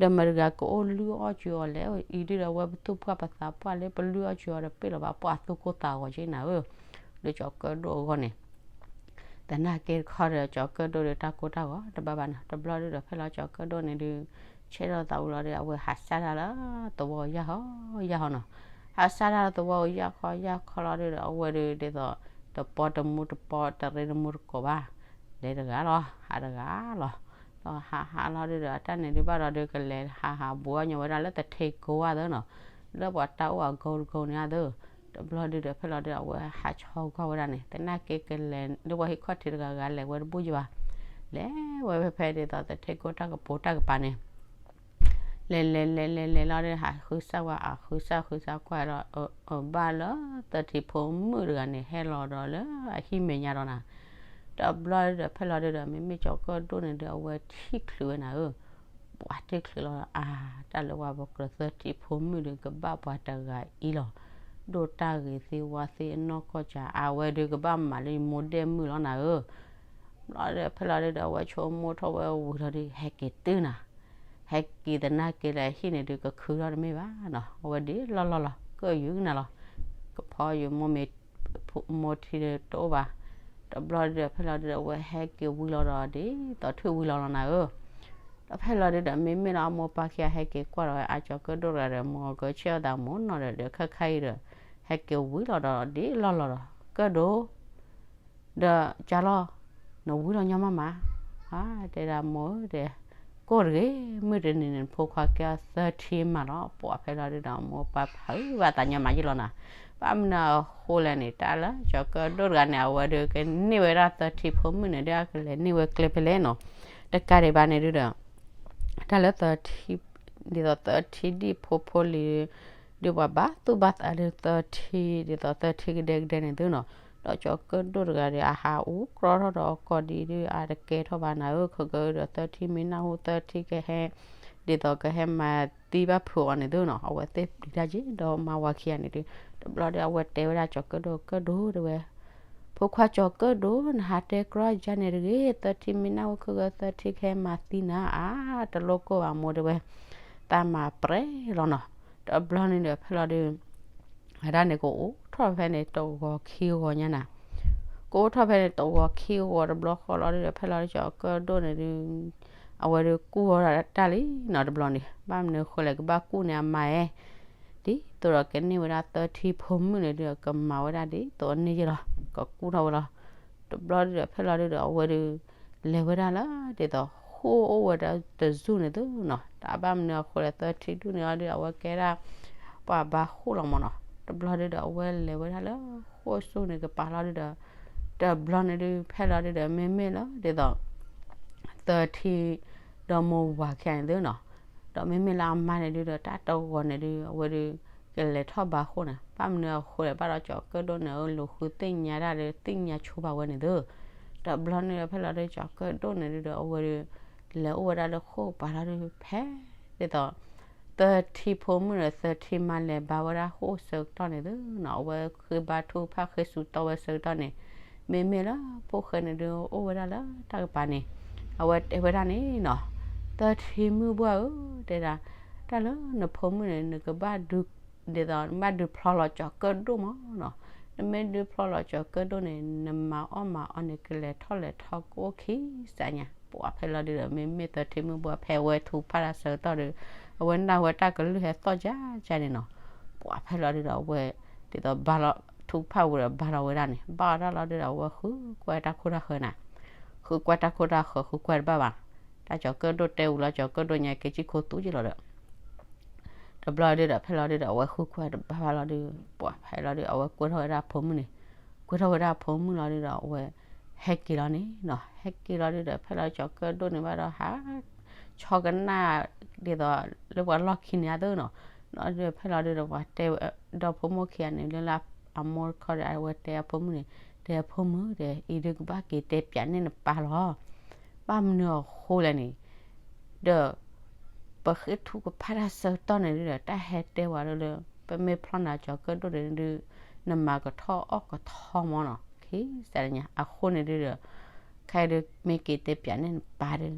ဒီးမတၤတဂၤကအိၣ်လုၢ်အီၣ်ကွံာ်အီၤလဲၣ်. အံၤဒုဒီး အဝဲပသူၣ်ပှၢ်ပသးပှၢ်လၢပလုၢ်အီၣ်ကွံာ်အီၤဒီး ပ့ၣ်လီၤဘၣ်ပှၢ်သူၣ်ကိၢ်သးဂီၤက့နၤဧၢ, လၢကၠီၤကၢၣ်ဒိၣ်အဂီၢ်န့ၣ် သနာ်က့တခီဒီး ကၠီၤကၢၣ်ဒိၣ်ဒီးတၢ်ကိၢ်တၢ်ဂီၤတဘၣ်ဘၣ်နီၤ. တဘျီဒုဒီး ဖဲလီၤကၠီၤကၢၣ်ဒိၣ်န့ၣ်ဒုး ဆဲထီၣ်သးဝံၤလီၤဒီး အဝဲဟးစၢ်တၢ်လၢသဝီယၢ်ဟီယၢ်ဟီနီၤ. ဟးစၢ်တၢ်လၢသဝီယၢ်ဟီယၢ်ဟီလီၤဒုဒီး အဝဲဒုးဒ်သိး တပီတမူတပီတရ့တမူတကိးဘၣ်, လဲၤတဂၤလီၤ ဟးတဂၤလီၤ. ဒီးဟးဟးလီၤဒုဒီး အတၢ်န့ၣ်ဒုးဘၣ်ဒီးဒုး ကလဲၤဟးဟးဘှီညီဝဲဒၣ်လၢသထ့ကိဝဲသ့နီၤ, လၢပှၤတၢ်အိၣ်အဂီၢ်တဂီၢ်န့ၣ်သ့. တဘျီဒုဒီး ဖဲလီၤဒုဒီး အဝဲဟးဆီကွၢ်ဝဲဒၣ်န့ၣ် သနာ်က့ကလဲၤ လၢပှၤဟ့ၣ်ခီၣ်ထံးတဂၤဂၤလဲၤဝဲတဘူၣ်ယဘၣ်, လဲၤဝဲဖဲဖဲဒ်သိးသထ့ကိတၢ်ကပိာ်တၢ်ကပၤန့ၣ် လဲၤလဲၤလဲၤလဲၤလဲၤလီၤဒီး ဟးဃုစၢ်ဝဲ အဃုစၢ်ဃုစၢ်ကွၢ်ဒီး အဘၣ်လၢသထံဖိမုၣ်တဂၤန့ၣ် ဟဲလီၤဒီးလၢအဟံၣ်မဲာ်ညါဒီးနၤ. တဘျီဒုဒီး ဖဲလီၤဒုဒီး မ့မ့ၢ်ကၠီၤကၢၣ်ဒိၣ်န့ၣ်ဒုး အဝဲထံၣ်ချုးဝဲနၤဧၢ, ပှၤထံၣ်ချုးလီၤဒီး အါ တၢ်လၢပှၤပကြၢးသထံဖိမုၣ်ဒုး ကဘၣ်ပှၤတဂၤအံၤလီၤ. ဒိၣ်တၢ်ဂ့ၤသ့ဝါသ့အနီၢ်ကီၢ်ကၢ် အဝဲဒုးကဘၣ်မၤလၢယမိၢ်ဒဲၣ်မုၣ်လီၤနၤဧၢ. ဘျီဒီး ဖဲလီၤဒုဒီး အဝဲဆိကမိၣ်ထီၣ်ဝဲဝံၤလီၤဒုး ဟဲက့ၤတုၤနၤ, ဟဲက့ၤသနာ်က့လၢအဟံၣ်န့ၣ်ဒုး ကခုထီၣ်တမ့ၢ်ဘၣ်နီၤ. အဝဲဒ်လီၢ်လီၢ်လီၤ ကၢၣ်ယုာ်နၤလီၤ. ကဖီယမိၢ်မ့ၢ် မိၢ်ထံတအိၣ်ဘၣ်. တဘျီဒုဒီး ဖဲလီၤဒုဒီး အဝဲဟဲက့ၤဝံၤလီၤဒီး ဒ်သိးထွံၣ်ဝံၤလီၤလီၤနၤဧၢ. ဒီးဖဲလီၤဒုဒီး မ့မ့ၢ်လၢအမိၢ်ပၢ်ခံဂၤ ဟဲက့ၤကွၢ်ဒီးဝဲ အကၠီၤကၢၣ်ဒိၣ်တဂၤဒီး မိၢ်ကဆဲးအီၣ်သးမိၢ်နီၤဒီး ဒီးခါခါအံၤဒီး ဟဲက့ၤဝံၤလီၤဒီး ဒ်လီၢ်လီၢ်လီၤ ကၢၣ်ဒိၣ် ဒီးကၢ်လီၤ နဝံၤလီၤညီမးမး. တဲဒၣ်မိၢ်ဧၢ တဲ ကိၢ်တဂ့ၤ မုၢ်တနံၤန့ၣ် နဖိခွါကဲအီၤသၢထံမးလီၤ. ပှၤဖဲလီၤဒုဒီး မိၢ်ပၢ်ဖုးဘၣ်သးညီမးယ့ၢ်လီၤနၤ. ဘၣ်မနုၤအဃိလဲၣ်န့ၣ် တၢ်လၢကၠီၤကၢၣ်ဒိၣ်တဂၤန့ၣ် အဝဲဒုးကန့ၢ်ဝဲဒၣ်သၢထံဖိမုၣ်န့ၣ် ဒ်အကလဲၤန့ၢ်ဝဲကျဲဖဲလဲၣ်နီၤ. တကးဒံးဘၣ်န့ၣ်ဒုဒီး တၢ်လၢသၢထံ ဒ်သိးသၢထံဒံၣ်ဖိဖိလံၤ ဒုးပှၤဘၣ်သူၣ်ဘၣ်သးလၢသၢထံ ဒ်သိးသၢထံကဒဲကဒဲန့ၣ်သုနီၤ. ဒီးကၠီၤကၢၣ်ဒိၣ်တဂၤဒီး အဟးအူကြီထီၣ်ဒီးအကိာ်ဒံးဒုး အတကဲထီၣ်ဘၣ်နၤဧၢ ခဲကဒီးသၢထံမ့ၢ်နၢ်ဟူသၢထံကဟဲ ဒ်သိးကဟဲမၤသံဘၣ်ဖုးအီၤန့ၣ်သုနီၤ. အဝဲသ့ၣ်ပျံၤတၢ်က့ၤဒီးမါဝၤခံဂၤန့ၣ်ဒုး တဘျီဒီး အဝဲတဲဝဲဒၣ်ကၠီၤကၢၣ်ဒိၣ် ကၢၣ်ဒိၣ်တဲဝဲ ဖိခွါကၠီၤကၢၣ်ဒိၣ် နဟးတဲကြီယါန့ၣ်တဂ့ၤ သၢထံမ့ၢ်နၢ်ဟူခဲကဒီးသၢထံကဟဲမၤသံနၤ အါ တလိၣ်ကိၢ်ဘၣ်မိၢ်တဲဝဲ သးမၤပြဲလီၤနီၤ. တဘျီန့ၣ်ဒီး ဖဲလီၤဒုး အတၢ်န့ၣ်ကအိၣ်ထီၣ်ဖဲန့ၣ်တဂီၤခံဂီၤညါနၤ. ကအိၣ်ထီၣ်ဖဲန့ၣ်တဂီၤခံဂီၤတဘျီဃီလီၤဒုးဒီး ဖဲလီၤဒုးကၠီၤကၢၣ်ဒိၣ်န့ၣ်ဒုး အဝဲဒုးကူၣ်ဝဲဒၣ်တၢ်လံနီၤ တဘျီန့ၣ် ဘၣ်မနုၤဃိလဲၣ် ကဘၣ်ကူၣ်န့ၣ်အမါအဲ ဒ်သိးဒီးကန့ၢ်ဝဲဒၣ်သၢထံဖိမုၣ်န့ၣ်ဒုး ကမၤဝဲဒၣ်ဒ်သိးန့ၢ်ယ့ၢ်လီၤ ကကူၣ်ထီၣ်ဝဲလီၤ. တဘျီဒုးဒီး ဖဲလီၤဒုးဒီး အဝဲဒုး လဲၤဝဲဒၣ်လၢ ဒ်သိးဃိၣ်အိၣ်ဝဲဒၣ်တစူၢ်န့ၣ်သုနီၤ တၢ်ဘၣ်မနုၤအဃိလဲၣ် သၢထံဒူၣ်န့ၣ်အီၤဒုး အဝဲကဲဒၣ် ပှၤဘါဃိၣ်လီၤမးနီၤ. တဘျီဒုးဒီး အဝဲလဲၤဝဲဒၣ်လၢဃိၣ်စူၢ်န့ၣ်ကပၤလီၤဒုးဒီး တဘျီန့ၣ်ဒုး ဖဲလီၤဒုးဒီး မ့မ့ၢ်လၢ ဒ်သိး သၢထံ ဒီးမိၢ်ဝၤခံဂၤန့ၣ်သုနီၤ. ဒီးမ့မ့ၢ်လၢအမါန့ၣ်ဒုးဒီး တၢ်တဂီၤန့ၣ်ဒုး အဝဲဒုး ကလဲၤထီၣ်ဘါဃိၣ်န့ၣ် ဘၣ်မနုၤအဃိလဲၣ် ဘၣ်ဒီးကၠီၤကၢၣ်ဒိၣ်န့ၣ် အလူၤဃုသ့ၣ်ညါတၢ်ဒီး သ့ၣ်ညါဆိပာ်ဝဲန့ၣ်သု. တဘျီန့ၣ်ဒီး ဖဲလီၤဒုးကၠီၤကၢၣ်ဒိၣ်န့ၣ်ဒုးဒီး အဝဲဒုး လဲၤအိၣ်ဝဲဒၣ်လၢဃိၣ်ကပၤလီၤဒုး ဖဲ ဒ်သိး သၢထံဖိမုၣ်ဒီးသၢထံမါလဲၤဘါဝဲဒၣ်ဃိၣ်ဆၢကတီၢ်န့ၣ်သုနီၤ အဝဲဃ့ဘါထုကဖၣ်ဃ့စူးတီၢ်ဝဲဆၢကတီၢ်န့ၣ် မ့မ့ၢ်လၢဖိၣ်ဃဲန့ၣ်ဒုး အိၣ်ဝဲဒၣ်လၢတၢ်ကပၤန့ၣ် အဝဲတဲဝဲဒၣ်န့ၣ်နီၤ သၢထံမုၣ်ဘှၢ်ဧၢ တဲဒၣ် တၢ်လၢနဖိမုၣ်န့ၣ် နကဘၣ်ဒုး ဒ်သိး နဘၣ်ဒုးဖျီလီၤကၠီၤကၢၣ်ဒိၣ်မးနီၤ. နမ့ၢ်ဒုးဖျီလီၤကၠီၤကၢၣ်ဒိၣ်န့ၣ် နမၤအီၣ်မၤအီန့ၣ် ကလဲၤထီၣ်လဲၤထီကအိၣ်ခံစးညါ ပှၤဖဲလီၤဒုးဒီး မ့မ့ၢ်သၢထံမုၣ်ဘှၢ်ဖဲဝဲထုကဖၣ်တၢ်ဆၢကတီၢ်ဒီး အဝဲနၢ်ဟူဝဲတၢ်ကလုၢ်ဟဲသီၣ်ကၠၢကၠၢန့ၣ်နီၤ. ပှၤဖဲလီၤဒုးဒီး အဝဲ ဒ်သိးဘါလီၤ ထုကဖၣ်ဝံၤဒီးဘါလီၤဝဲဒၣ်န့ၣ် ဘၣ်အီၤတၢ်လီၤဒုးဒီး အဝဲဃုကွၢ်တၢ်ခိၣ်တၢ်ဃၢၤနၤ ဃုကွၢ်တၢ်ခိၣ်တၢ်ဃၢၤ ဃုကွၢ်တဘၣ်ဘၣ်. တၢ်ကၠီၤကၢၣ်ဒိၣ်တဲဝံၤလီၤ ကၠီၤကၢၣ်ဒိၣ်ညါက့ၤကံၣ်ခိသူက့ၤလီၤဒီး တဘျီဒုးဒီး ဖဲလီၤဒုးဒီး အဝဲဃုကွၢ်တဘၣ်ဘၣ်လီၤဒုး ပှၤဖဲလီၤဒုး အဝဲကွဲထီၣ်ဝဲဒၣ်အဖိမုၣ်န့ၣ် ကွဲထီၣ်ဝဲဒၣ်အဖိမုၣ်လီၤဒုးဒီး အဝဲ ဟဲက့ၤလီၤန့ၣ်နီၤ ဟဲက့ၤလီၤဒုးဒီး ဖဲလီၤကၠီၤကၢၣ်ဒိၣ်န့ၣ်ဘၣ်ဒီးဟး ဆီကနၣ် ဒ်သိးလၢပှၤလီၢ်ခံန့ၣ်အသိးနီၤ, ဒီးဖဲလီၤဒုဒီးပှၤတဲ ဒီဖိမိၢ်ခံဂၤန့ၣ် လၢလၢအမိၢ်တခီဒီး အဝဲတဲအဖိမုၣ်န့ၣ်, တဲအဖိမုၣ် တဲ အံၤဒုကဘၣ်က့ၤတဲပၠးန့ၢ်နပၢ်လီၤ, ဘၣ်မနုၤအဃိလဲၣ်န့ၣ်, ဒီး ပဃ့ထုကဖၣ်တၢ်ဆၢကတီၢ်န့ၣ်ဒုဒီး တၢ်ဟဲတဲဝဲလၢလၢ ပမ့ၢ်ဖျီနၤကၠီၤကၢၣ်ဒိၣ်န့ၣ်ဒု နမၤကထီၣ်အီၣ်ကထီမၢ်နီၤ, ခံစးတညါ အဃိန့ၣ်ဒုဒီး ခဲအံၤဒု မ့ၢ်က့ၤတဲပၠးန့ၢ်နပၢ်ဒီး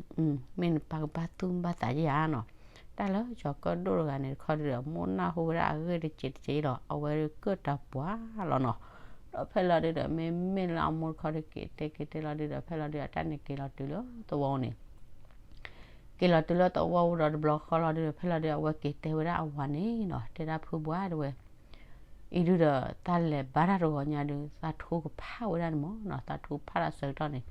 မ့ၢ်နပၢ်ကဘၣ်သူၣ်ဘၣ်သးယါနီၤ, တၢ်လၢကၠီၤကၢၣ်ဒိၣ်တဂၤန့ၣ်တခီဒုဒီး မိၢ်နၢ်ဟူဝဲဒၣ်အဂ့ၢ်တက့ၢ်တက့ၢ်လီၤ, အဝဲဒုကၢၣ်တၢ်ပှၤလီၤနီၤ, ဒီးဖဲလီၤဒုဒီး မ့မ့ၢ်လၢအမိၢ်တခီဒုက့ၤတဲက့ၤတဲလီၤဒုဒီး ဖဲလီၤဒုဒီး တၢ်န့ၣ်က့ၤလီၤတုၤလၢသဝီန့ၣ် က့ၤလီၤတုၤလၢသဝီဒီးတဘျီဃီလီၤဒုဒီး ဖဲလီၤဒုဒီး အဝဲက့ၤတဲဝဲဒၣ်အဝၤန့ၣ်နီၤ, တဲဒၣ်ဖုပှၢ်တဝဲ အံၤဒုဒီး တၢ်လဲၤဘါတၢ်တဂီၤညါဒု သးထူကဖၣ်ဝဲဒၣ်န့ၣ်မၢ်နီၤ, သးထူကဖၣ်တၢ်ဆၢကတီၢ်န့ၣ်,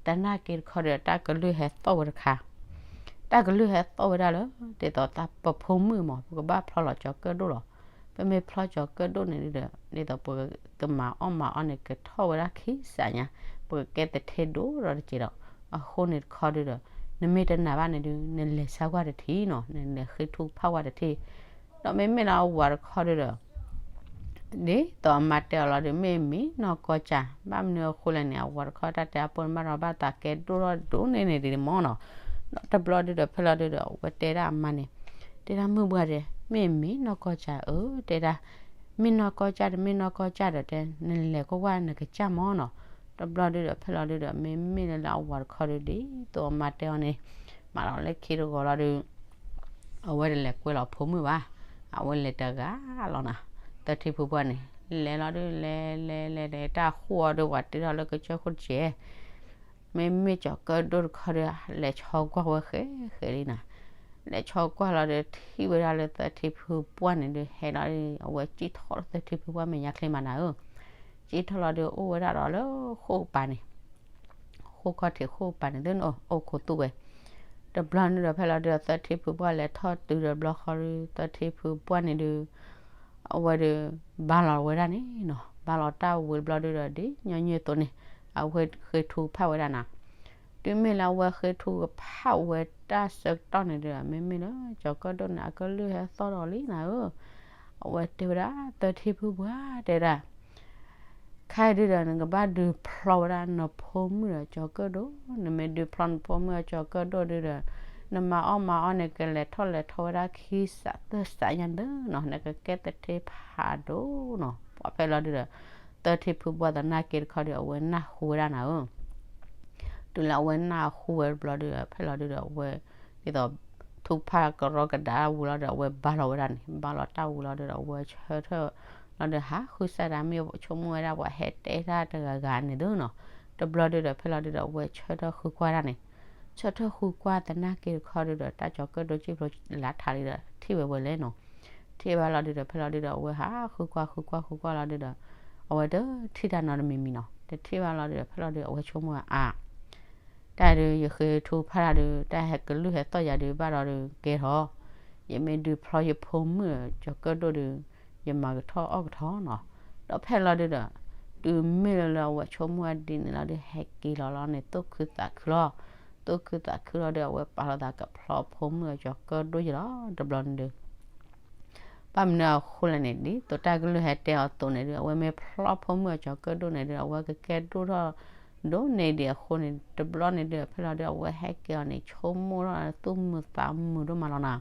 သနာ်က့တခီဒီး တၢ်ကလုၢ်ဟဲသီၣ်ဝဲတခါ, တၢ်ကလုၢ်ဟဲသီၣ်ဝဲဒၣ်လၢ ဒ်သိးတၢ်ပဖိမုၣ်မၢ် ပကဘၣ်ဖျီလီၤကၠီၤကၢၣ်ဒိၣ်လီၤ, ပမ့ၢ်ဖျီကၠီၤကၢၣ်ဒိၣ်န့ၣ်ဒုဒီး ဒ်သိးပကမၤအီၣ်မၤအီန့ၣ် ကထီၣ်ဝဲဒၣ်ခံစးညါ, ပကကဲသထ့ဒိၣ်ဒီးတက့ၢ်ဒီး, အဃိန့ၣ်တခီဒုဒီး နမ့ၢ်တနာ်ဘၣ်န့ၣ်ဒု နလဲၤဆါကွၢ်တထံၣ်နီၤ, နလဲၤဃ့ထုကဖၣ်ကွၢ်တထံၣ်, ဒီးမ့မ့ၢ်လၢအဝၤတခီဒုဒီး ဒ်သိးအမါတဲအီၤလီၤဒု မ့ၢ်မ့ၢ်နီၢ်ကီၢ်ကၢ်, ဘၣ်မနုၤအဃိလဲၣ်န့ၣ် အဝၤတခီတၢ်တဲအပူၤန့ၣ် ဘၣ်ဒီးဘၣ်သးကဲဒိၣ်ထီၣ်ဒိၣ်န့ၢ်န့ၣ်ဒ်န့ၣ်မၢ်နီၤ, ဒီးတဘျီဒုဒီး ဖဲလီၤဒုဒီး အဝဲတဲဒၣ်အမါန့ၣ်, တဲဒၣ်မုၢ်ပှၢ်ဒီး မ့ၢ်မ့ၢ်နီၢ်ကီၢ်ကၢ်ဧၢ, တဲဒၣ် မ့ၢ်နီၢ်ကီၢ်ကၢ်ဒီး မ့ၢ်နီၢ်ကီၢ်ကၢ်ဒီး တဲ နလဲၤကွၢ်ကွၢ်နကစၢ်မၢ်နီၤ, တဘျီဒုဒီး ဖဲလီၤဒုဒီး မ့မ့ၢ်လၢလၢအဝၤတခီဒု ဒ်သိးအမါတဲအီၤန့ၣ် မၤလီၤလၢခံတဂီၤလီၤဒု အဝဲတလဲၤကွဲလီၤဖိမုၣ်ဘၣ်, အဝဲလဲၤတဂၤလီၤနီၤ, သထ့ဖုပှၢ်န့ၣ် လဲၤလီၤဒု လဲၤလဲၤလဲၤလဲၤ တၢ်ဃိၣ်အီၤဒု ပှၤတ့ထီၣ်လၢကစၢၢ်ခိၣ်တစဲး, မ့မ့ၢ်ကၠီၤကၢၣ်ဒိၣ်တခီဒု လဲၤဆီကွၢ်ဝဲဃဲဃဲလံနီၤ, လဲၤဆီကွၢ်လီၤဒု ထံၣ်ဝဲဒၣ်လၢသထ့ဖုပှၢ်န့ၣ်ဒု ဟဲလီၤဒု အဝဲစံၣ်ထီၣ်လၢသထ့ဖုပှၢ်မဲာ်ညါချ့မးနၤဧၢ, စံၣ်ထီၣ်လီၤဒု အိၣ်ဝဲဒၣ်ဒီးလၢဃိၣ်ပၤန့ၣ် ဃိၣ်ခီၣ်ထံးဃိၣ်ပၤန့ၣ် သ့ၣ်န့ၣ်အိၣ်ခိးသူၣ်ဝဲ, တဘျီန့ၣ်ဒီး ဖဲလီၤဒုဒီး သထ့ဖုပှၢ်လဲၤထီၣ်တုၤဒီးတဘျီဃီဒု သထ့ဖုပှၢ်န့ၣ်ဒု အဝဲဒု ဘါလီၤဝဲဒၣ်န့ၣ်နီၤ, ဘါလီၤတၢ်ဝံၤတဘျီဒုဒီး ဒ်ညီနုၢ်အသိးန့ၣ် အဝဲဃ့ထုကဖၣ်ဝဲဒၣ်နၤ, တုၤမ့ၢ်လၢအဝဲဃ့ထုကဖၣ်ဝဲတၢ်ဆၢကတီၢ်န့ၣ်ဒီး မ့မ့ၢ်လၢကၠီၤကၢၣ်ဒိၣ်န့ၣ် အကလုၢ်ဟဲသီၣ်ဒီးလံနၤဧၢ, အဝဲတဲဝဲဒၣ် သထ့ဖုပှၢ်တဲဒၣ် ခဲအံၤဒုဒီး နကဘၣ်ဒုးဖျီဝဲဒၣ်နဖိမုၣ်ဒီးကၠီၤကၢၣ်ဒိၣ်, နမ့ၢ်ဒုးဖျီနဖိမုၣ်ဒီးကၠီၤကၢၣ်ဒိၣ်ဒုဒီး နမၤအီၣ်မၤအီန့ၣ် ကလဲၤထီၣ်လဲၤထီဝဲဒၣ်ခံစးသၢစးညါဒုနီၤ, နကကဲသထ့ဖးဒိၣ်နီၤ, ပှၤဖဲလီၤဒုဒီး သထ့ဖုပှၢ်သနာ်က့တခီဒု အဝဲနၢ်ဟူဝဲဒၣ်နၤဧၢ တုၤလၢအဝဲနၢ်ဟူဝဲတဘျီဒုဒီး ဖဲလီၤဒုဒီး အဝဲ ဒ်သိး ထုကဖၣ်ကရီကဒါဝံၤလီၤဒီး အဝဲဘါလီၤဝဲဒၣ်န့ၣ်, ဘါလီၤတၢ်ဝံၤလီၤဒုဒီး အဝဲဆၢထၢၣ်လီၤဒု ဟးဃုစၢ်ဒၣ် မ့ၢ်ဆိကမိၣ်ဝဲဒၣ်ပှၤဟဲတဲတၢ်တဂၤဂၤန့ၣ်သုနီၤ, တဘျီဒုဒီး ဖဲလီၤဒုဒီး အဝဲဆၢထၢၣ်ဃုကွၢ်ဒၣ်န့ၣ်, ဆၢထၢၣ်ဃုကွၢ်သနာ်က့တခီဒုဒီး တၢ်ကၠီၤကၢၣ်ဒိၣ်စံၣ်ဖျိလါထးလံဒီး ထံၣ်ဝဲဝဲလဲၣ်နီၤ, ထံၣ်ဘၣ်လီၤဒုဒီး ဖဲလီၤဒုဒီး အဝဲဟးဃုကွၢ်ဃုကွၢ်ဃုကွၢ်လီၤဒုဒီး အဝဲတထံၣ်တၢ်နီတမံၤမံၤနီၤ, တထံၣ်ဘၣ်လီၤဒုဒီး ဖဲလီၤဒု အဝဲဆိကမိၣ်ဝဲအါ တၢ်ဒု ယဃ့ထုကဖၣ်တၢ်ဒု တၢ်ဟဲကလုၢ်ဟဲသီၣ်ယၤဒု ဘၣ်ဒီးဒု ကဲထီၣ်, ယမ့ၢ်ဒုးဖျီယဖိမုၣ်ကၠီၤကၢၣ်ဒိၣ်ဒု ယမၤကထီၣ်အီၣ်ကထီနီၤ, ဒီးဖဲလီၤဒုဒီး တုၤမ့ၢ်လၢလၢအဝဲဆိကမိၣ်အဒ်န့ၣ်လီၤဒု ဟဲက့ၤလီၤလီၤန့ၣ် သူၣ်ခုသးခုလီၤ, သူၣ်ခုသးခုလီၤဒု အဝဲပာ်လီၤသးကဖျီဖိမုၣ်ကၠီၤကၢၣ်ဒိၣ်ယလီၤ တဘျီန့ၣ်ဒု ဘၣ်မနုၤအဃိလဲၣ်န့ၣ် ဒ်သိးတၢ်ကလုၢ်ဟဲတဲအီၤအသိးန့ၣ်ဒု အဝဲမ့ၢ်ဖျီဖိမုၣ်အကၠီၤကၢၣ်ဒိၣ်န့ၣ်ဒု အဝဲကကဲဒိၣ်ထီၣ်ဒိၣ်န့ၢ်ဒံးအဃိန့ၣ် တဘျီန့ၣ်ဒု ဖဲလီၤဒု အဝဲဟဲက့ၤအီၤန့ၣ် ဆိကမိၣ်ထီၣ်သူၣ်မုာ်သးမုာ်ဒိၣ်မးလီၤနၤ,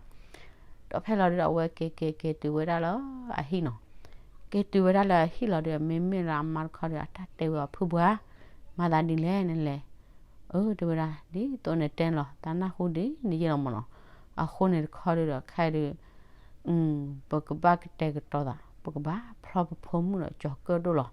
ဒီးဖဲလီၤဒုဒီး အဝဲက့ၤက့ၤက့ၤတုၤဝဲဒၣ်လၢအဟံၣ်နီၤ, က့ၤတုၤဝဲဒၣ်လၢအဟံၣ်လီၤဒု မ့မ့ၢ်လၢအမါတခီဒု အတၢ်တဲဝဲအီၤ ဖုပှၢ် မၤသးဒ်လဲၣ်နလဲၣ် အၢ တဲဝဲဒၣ် ဒ်သိးနတဲန့ၣ်လီၤ သးနၢ်ဟူဒ်န့ၣ်ယဲၢ်လီၤမၢ်နီၤ, အဃိန့ၣ်တခီဒုဒီး ခဲအံၤဒု ပကဘၣ်ကတဲာ်ကတီၤသး ပကဘၣ်ဖျီပဖိမုၣ်ဒီးကၠီၤကၢၣ်ဒိၣ်လီၤ,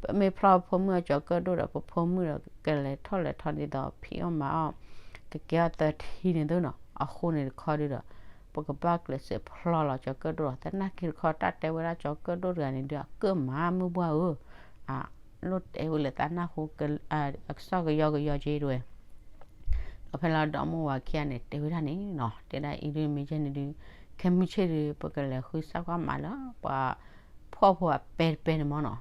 ပမ့ၢ်ဖျီပဖိမုၣ်ဒီးကၠီၤကၢၣ်ဒိၣ်ဒီး ပဖိမုၣ်ဒီးကလဲၤထီၣ်လဲၤထီဒ်သိး ဖံးအီၣ်မၤအီၣ် ကကဲအီၣ်သၢထံန့ၣ်သုနီၤ, အဃိန့ၣ်တခီဒုဒီး ပကဘၣ်ကျဲးစၢးဖျီလီၤကၠီၤကၢၣ်ဒိၣ်လီၤ, သနာ်က့တခီတၢ်တဲဝဲဒၣ်ကၠီၤကၢၣ်ဒိၣ်တဂၤန့ၣ်ဒု အကၢၣ်မးမုၢ်ပှၢ်ဧၢ အလိၣ်တဲဝဲလၢသးနၢ်ဟူ အကစီၣ်ကယီကယီက့ဒဝဲ, ဒီးဖဲလီၤဒီးမိၢ်ဝၤခံဂၤန့ၣ် တဲဝဲဒၣ်န့ၣ်နီၤ, တဲဒၣ်အံၤဒုမ့ၢ်ယဲၢ်န့ၣ်ဒု ခဲမုၢ်ဆ့ၣ်ဒု ပကလဲၤဃုစၢ်ကွၢ်မးလၢ ပှၤဖှီၣ်ဖိအပဲတပဲန့ၣ်မၢ်နီၤ,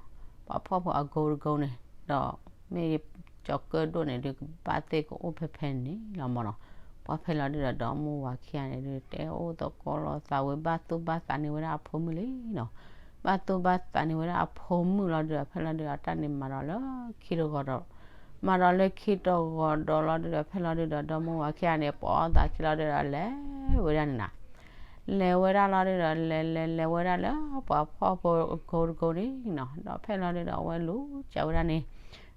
ပှၤဖှီၣ်ဖိအကိတကိန့ၣ်, ဒီးမ့ၢ်ကၠီၤကၢၣ်ဒိၣ်န့ၣ်ဒု ကဘၣ်သ့ၣ်ကအိၣ်ဖဲဖဲန့ၣ်လီၤမၢ်နီၤ, ပ ပှၤဖဲလီၤဒုဒီး ဒီမါဝၤခံဂၤန့ၣ်ဒုး တဲအိၣ်သကိးလိာ်သးဝဲ ဘၣ်သူၣ်ဘၣ်သးန့ၢ်ဝဲဒၣ်အဖိမုၣ်လံနီၤ. ဘၣ်သူၣ်ဘၣ်သးန့ၢ်ဝဲဒၣ်အဖိမုၣ်လီၤဒုဒီး ဖဲလီၤဒုဒီး အတၢ်န့ၣ်မၤဒီးလၢခံတဂီၤဒီး မၤဒီးလၢခံတဂီၤဒီးလီၤဒုဒီး ဖဲလီၤဒုဒီး ဒီမါဝၤခံဂၤန့ၣ် ပိာ်အသးခံလီၤဒုဒီး လဲၤဝဲဒၣ်န့ၣ်နီၤ. လဲၤဝဲဒၣ်လီၤဒုဒီး လဲၤလဲၤလဲၤဝဲဒၣ်လၢပှၤဖှီၣ်ဖိအကိတကိန့ၣ်နီၤ. ဒီးဖဲလီၤဒုဒီး အဝဲလူၤကးဝဲဒၣ်န့ၣ်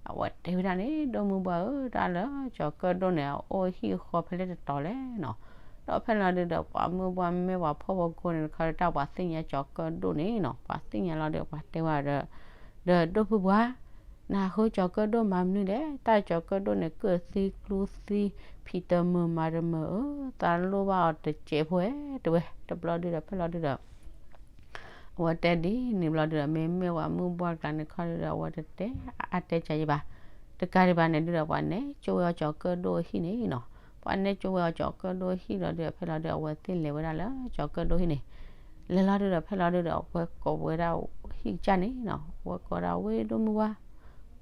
အဝဲတဲဝဲဒၣ်န့ၣ် ဒီမါဝၤဧၢ, တၢ်လၢကၠီၤကၢၣ်ဒိၣ်န့ၣ် အအိၣ်ဟံၣ်ဃီဖဲလဲၣ်တတီၤလဲၣ်နီၤ. ဒီးဖဲလီၤဒုဒီး ပှၤမုၣ်ပှၢ်မ့မ့ၢ်ပှၤဖှီၣ်ဖိကိန့ၣ်တခီဒီး တၢ်ပှၤသ့ၣ်ညါကၠီၤကၢၣ်ဒိၣ်န့ၣ်နီၤ. ပှၤသ့ၣ်ညါလီၤဒီး ပှၤတဲဝဲဒီး ဒီးဒိၣ်ဖုပှၢ် နဃုကၠီၤကၢၣ်ဒိၣ်မၤမနုၤလဲၣ်. တၢ်ကၠီၤကၢၣ်ဒိၣ်န့ၣ် ကၢၣ်သံကျူသံ ဖံးတမုာ်မၤတမုာ်ဧၢ, သးလိၣ်ဘၣ်အီၤတစဲးဖိဝဲ တဲဝဲ. တဘျီဒုဒီး ဖဲလီၤဒုဒီး အဝဲတဲဒ်န့ၣ်ဘျီဒုဒီး မ့မ့ၢ်ပှၤမုၣ်ပှၢ်ကျါန့ၣ်တခီဒုဒီး အဝဲတတဲအါတဲကယံဘၣ်. တကးဒံးဘၣ်န့ၣ်ဒုဒီး ပှၤနဲကၠိဝဲအီၤကၠီၤကၢၣ်ဒိၣ်အဟံၣ်န့ၣ်နီၤ. ပှၤနဲကၠိဝဲအီၤကၠီၤကၢၣ်ဒိၣ်ဟံၣ်လီၤဒုဒီး ဖဲလီၤဒုဒီး အဝဲသ့ၣ်လဲၤဝဲဒၣ်လၢကၠီၤကၢၣ်ဒိၣ်ဟံၣ်န့ၣ် လဲၤလီၤဒုဒီး ဖဲလီၤဒုဒီး အဝဲကိးဝဲဒၣ်ဟံၣ်ကစၢ်န့ၣ်နီၤ. အဝဲကိးဒၣ် ဝ့ၢ်ဒိၣ်မုၢ်ဝါ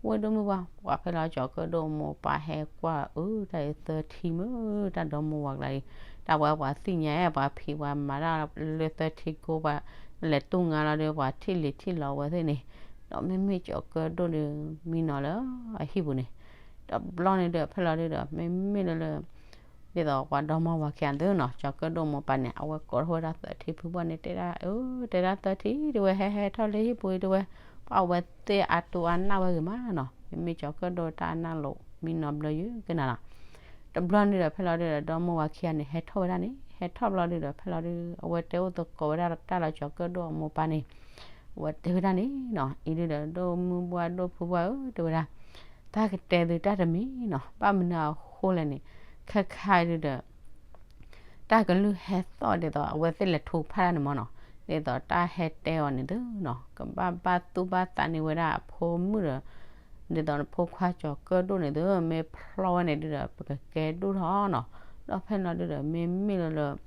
ဝ့ၢ်ဒိၣ်မုၢ်ဝါ, ပှၤဖဲလီၤကၠီၤကၢၣ်ဒိၣ်မိၢ်ပၢ်ဟဲကွၢ်အုး တၢ်အံၤသၢထံမုၣ် တၢ်ဒီမါဝၤကျါအံၤ, တၢ်ဝဲပှၤသ့ၣ်ညါ ပှၤဖံးပှၤမၤတၢ်လၢသၢထံကိး ပှၤလဲၤတူၢ်ငါလီၤဒီး ပှၤထံၣ်လံၤထံၣ်လီၤဝဲသ့ၣ်န့ၣ်, ဒီးမ့မ့ၢ်ကၠီၤကၢၣ်ဒိၣ်ဒီး မံနီၤလၢအဟံၣ်ပူၤန့ၣ်, တဘျီန့ၣ်ဒီး ဖဲလီၤဒုဒီး မ့မ့ၢ်လၢလၢ ဒ်သိးပှၤဒီမါဝၤခံဂၤသုနီၤ ကၠီၤကၢၣ်ဒိၣ်မိၢ်ပၢ်န့ၣ် အဝဲကိးထီၣ်ဝဲဒၣ်သၢထံဖုပှၢ်န့ၣ် တဲဒၣ်, အၢ တဲဒၣ်သၢထံ တဲဝဲ ဟဲဟဲထီၣ်လၢဟံၣ်ပူၤအံၤ တဲဝဲ, ပှၤအဝဲသ့ၣ်အါတူၢ်အါနၢ်ဝဲဂ့ၤမးနီၤ မ့မ့ၢ်ကၠီၤကၢၣ်ဒိၣ်တၢ်အနၢ်လိၤ မံနီၤဘျၢယုကနၤလီၤ. တဘျီန့ၣ်ဒီး ဖဲလီၤဒုဒီး ဒီမါဝၤခံဂၤန့ၣ် ဟဲထီၣ်ဝဲဒၣ်န့ၣ် ဟဲထီၣ်ဘျီဒုဒီး ဖဲလီၤဒု အဝဲတဲအိၣ်သကိးဝဲဒၣ်တၢ်လၢကၠီၤကၢၣ်ဒိၣ်အမိၢ်ပၢ်န့ၣ် အဝဲတဲဝဲဒၣ်န့ၣ်နီၤ အံၤဒုဒီး ဒိၣ်မုၢ်ပှၢ်ဒိၣ်ဖုပှၢ်ဧၢ တဲဝဲဒၣ် တၢ်ကတဲသုတၢ်တမံၤနီၤ ဘၣ်မနုၤအဃိလဲၣ်န့ၣ် ခဲခါဒုဒီး တၢ်ကလုၢ်ဟဲသီၣ်ဒ်သိး အဝဲသ့ၣ်လဲၤထူဖးတၢ်န့ၣ်မ့ၢ်နီၤ, ဒ်သိးတၢ်ဟဲတဲအီၤန့ၣ်သုနီၤ ကဘၣ်ဘၣ်သူၣ်ဘၣ်သးန့ၢ်ဝဲဒၣ်အဖိမုၣ်ဒီး ဒ်သိးနဖိခွါကၠီၤကၢၣ်ဒိၣ်န့ၣ်သု မ့ၢ်ဖျီဝဲန့ၣ်ဒုဒီး ပကကဲဒိၣ်ထီၣ်နီၤ. ဒီးဖဲလီၤဒုဒီး မ့မ့ၢ်လၢလၢ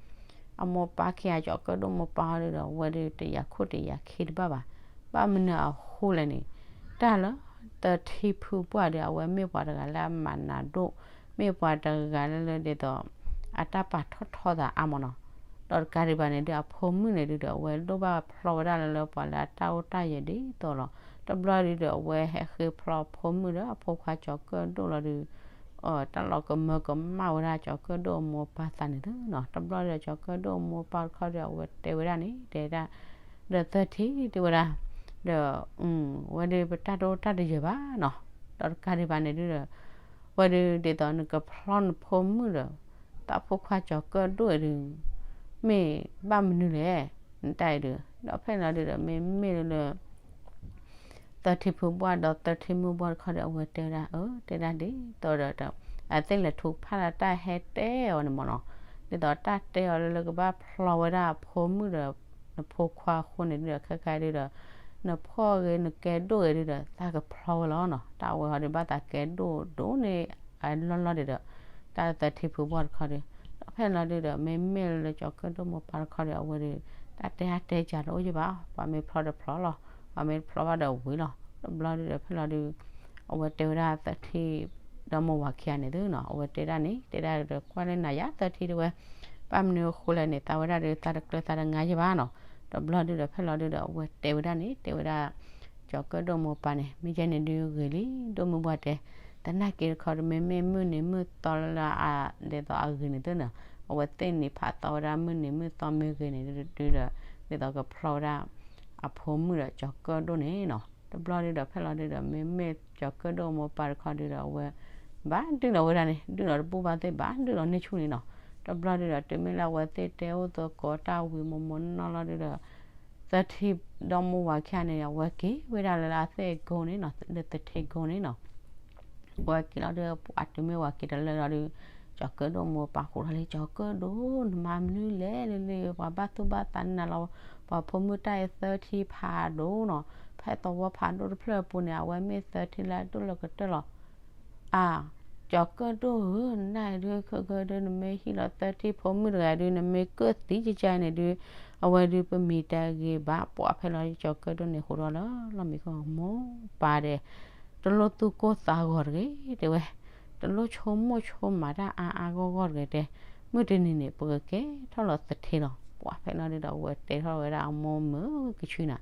အမိၢ်ပၢ်ခံဂၤ ကၠီၤကၢၣ်ဒိၣ်မိၢ်ပၢ်ဒုဒီး အဝဲဒုတယာ်ခိၣ်တယာ်ခံတဘၣ်ဘၣ်. ဘၣ်မနုၤအဃိလဲၣ်န့ၣ် တၢ်လၢသၢထံဖုပှၢ်ဒီး အဝဲမ့ၢ်ပှၤတဂၤလၢအမၤနးဒိၣ်, မ့ၢ်ပှၤတဂၤလၢလၢဒ်သိး အတၢ်ပာ်ထီၣ်ထီသးအါမ့ၢ်နီၤ. ဒီးတကးဒံးဘၣ်န့ၣ်ဒု အဖိမုၣ်န့ၣ်ဒုဒီး အဝဲလိၣ်ဘၣ်ဖျီဝဲဒၣ်လၢလၢပှၤလၢအတၢ်အိၣ်တၢ်ယၢၤဒ်သိးလီၤ. တဘျီဒုဒီး အဝဲဟဲဃ့ဖျီအဖိမုၣ်ဒီး အဖိခွါကၠီၤကၢၣ်ဒိၣ်လီၤဒု တၢ်လီၤကမၢကမၣ်ဝဲဒၣ်ကၠီၤကၢၣ်ဒိၣ်အမိၢ်ပၢ်သးန့ၣ်သုနီၤ. တဘျီဒီး ကၠီၤကၢၣ်ဒိၣ်အမိၢ်ပၢ်တခီဒီး အဝဲတဲဝဲဒၣ်န့ၣ် တဲဒၣ် ဒီးသၢထံတဲဝဲဒၣ် ဒီး ဝဲဒုပတၢ်တအိၣ်တၢ်တယၢၤဘၣ်နီၤ. ဒီးတကးဒံးဘၣ်န့ၣ်ဒုဒီး ဝဲဒုဒ်သိးနကဖျီနဖိမုၣ်ဒီး သးဖိခွါကၠီၤကၢၣ်ဒိၣ်အံၤဒု မ့ၢ်ဘၣ်မနုၤလဲၣ် နတၢ်အံၤဒု ဒီးဖဲန့ၣ်လီၤဒုဒီး မ့မ့ၢ်လၢလၢ သၢထံဖုပှၢ်ဒီးသၢထံမုၣ်ပှၢ်တခီဒီး အဝဲတဲဝဲဒၣ် အၢ တဲဒၣ်ဒ်သိးဒီး အသ့ၣ်လဲၤထူဖးလၢတၢ်ဟဲတဲအီၤန့ၣ်မ့ၢ်နီၤ. ဒ်သိးတၢ်တဲအီၤလၢလၢကဘၣ်ဖျီဝဲဒၣ်အဖိမုၣ်ဒီး နဖိခွါအဃိန့ၣ်ဒုဒီး ခဲခါဒုဒီး နဖှီၣ်ဂ့ၤ နကဲဒိၣ်ဂ့ၤဒုဒီး သးကဖျီဝဲလီၤနီၤ. တၢ်ဝဲဟီဒုဘၣ်သးကဲဒိၣ်ဒိၣ်န့ၢ်အလီၢ်လီၢ်ဒုဒီး တၢ်သၢထံဖုပှၢ်တခီဒု ဒီးဖဲန့ၣ်လီၤဒုဒီး မ့မ့ၢ်လၢကၠီၤကၢၣ်ဒိၣ်မိၢ်ပၢ်တခီဒီး အဝဲဒု တၢ်တဲအါတဲကၢ်တအိၣ်ယဘၣ်, ပှၤမ့ၢ်ဖျီဒီးဖျီလီၤ, ပှၤမ့ၢ်တဖျီဘၣ်ဒီးဝံၤလီၤ. တဘျီဒုဒီး ဖဲလီၤဒု အဝဲတဲဝဲဒၣ်သၢထံ ဒီမိၢ်ဝၤခံဂၤန့ၣ်သုနီၤ, အဝဲတဲဒၣ်န့ၣ် တဲဒၣ်ဒီး ကွၢ်လၢနၤယၤသၢထံတဲဝဲ, ဘၣ်မနုၤအဃိလဲၣ်န့ၣ် သးဝဲဒၣ်ဒီး သးတကျၢၤသးတငါယဘၣ်နီၤ. တဘျီဒုဒီး ဖဲလီၤဒုဒီး အဝဲတဲဝဲဒၣ်န့ၣ် တဲဝဲဒၣ် ကၠီၤကၢၣ်ဒိၣ်မိၢ်ပၢ်န့ၣ် မ့ၢ်ယဲန့ၣ်ဒုဂ့ၤလံ ဒိၣ်မုၢ်ပှၢ်တဲ, သနာ်က့တခီဒီး မ့မ့ၢ်မုၢ်နံၤမုၢ်သီလၢအ ဒ်သိးအဂ့ၤန့ၣ်သုနီၤ, အဝဲသ့ၣ်န့ၣ်ဖးသီဝဲဒၣ် မုၢ်နံၤမုၢ်သီမ့ၢ်ဂ့ၤန့ၣ်ဒုဒီး ဒ်သိးကဖျီဝဲဒၣ် အဖိမုၣ်ဒီးကၠီၤကၢၣ်ဒိၣ်န့ၣ်နီၤ. တဘျီဒုဒီး ဖဲလီၤဒုဒီး မ့မ့ၢ်ကၠီၤကၢၣ်ဒိၣ်မိၢ်ပၢ်တခီဒုဒီး အဝဲ ဘၣ်ဒုးလီၤဝဲဒၣ်န့ၣ် ဒုးလီၤတဘူၣ်ဘၣ်သ့ၣ် ဘၣ်ဒုးလီၤန့ၢ်ဆူၣ်န့ၣ်နီၤ. တဘျီဒုဒီး တုၤမ့ၢ်လၢအဝဲသ့ၣ်တဲအိၣ်သကိးတၢ်ဝံၤမိၢ်မိၢ်နီၢ်နီၢ်လီၤဒုဒီး သၢထံဒီမိၢ်ဝၤခံဂၤန့ၣ် အဝဲက့ၤဝဲဒၣ်လၢအသ့ၣ်ကိန့ၣ်နီၤ, လၢသထ့ကိန့ၣ်နီၤ. ဝဲက့ၤလီၤဒုး ပှၤတုၤမ့ၢ်ဝဲက့ၤတလၢာ်လီၤဒုး ကၠီၤကၢၣ်ဒိၣ်မိၢ်ပၢ်ဃိးထီၣ်လံ ကၠီၤကၢၣ်ဒိၣ် နမၤမနုၤလဲၣ်လၢလၢ ပှၤဘၣ်သူၣ်ဘၣ်သးန့ၢ်နၤလီၤ. ပှၤဖိမုၣ်တၢ်အံၤသၢထံဖးဒိၣ်နီၤ, ဖဲသဝီဖးဒိၣ်တဖျၢၣ်အပူၤန့ၣ် အဝဲမ့ၢ်သၢထံလၢအဒိၣ်လၢကတၢၢ်လီၤ. အါ ကၠီၤကၢၣ်ဒိၣ်ဧၢ, နဒုးခဲကဒုး နမ့ၢ်ဟံးလီၤသၢထံဖိမုၣ်တဂၤဒုး နမ့ၢ်ကၢၣ်သံကကါန့ၣ်ဒုး အဝဲဒုးပမံၤတၢ်ဂ့ၤဘၣ် ပှၤဖဲလီၤ ကၠီၤကၢၣ်ဒိၣ်န့ၣ် ဃိးထီၣ်လၢလီၢ်မံခိၣ် မိၢ်ပၢ်ဒီး တလိၣ်သူၣ်ကိၢ်သးဂီၤတဂ့ၤ တဲဝဲ, တလိၣ်ဆိကမိၣ်ဆိကမးတၢ်အါအါဂီၢ်ဂီၢ်တဂ့ၤတဲ, မုၢ်တနံၤန့ၣ် ပကကဲထီၣ်လီၤသထ့လီၤ. ပှၤဖဲလီၤဒုဒီး အဝဲတဲထီၣ်ဝဲဒၣ်အမိၢ်မုၢ်ကဆှီနၤ,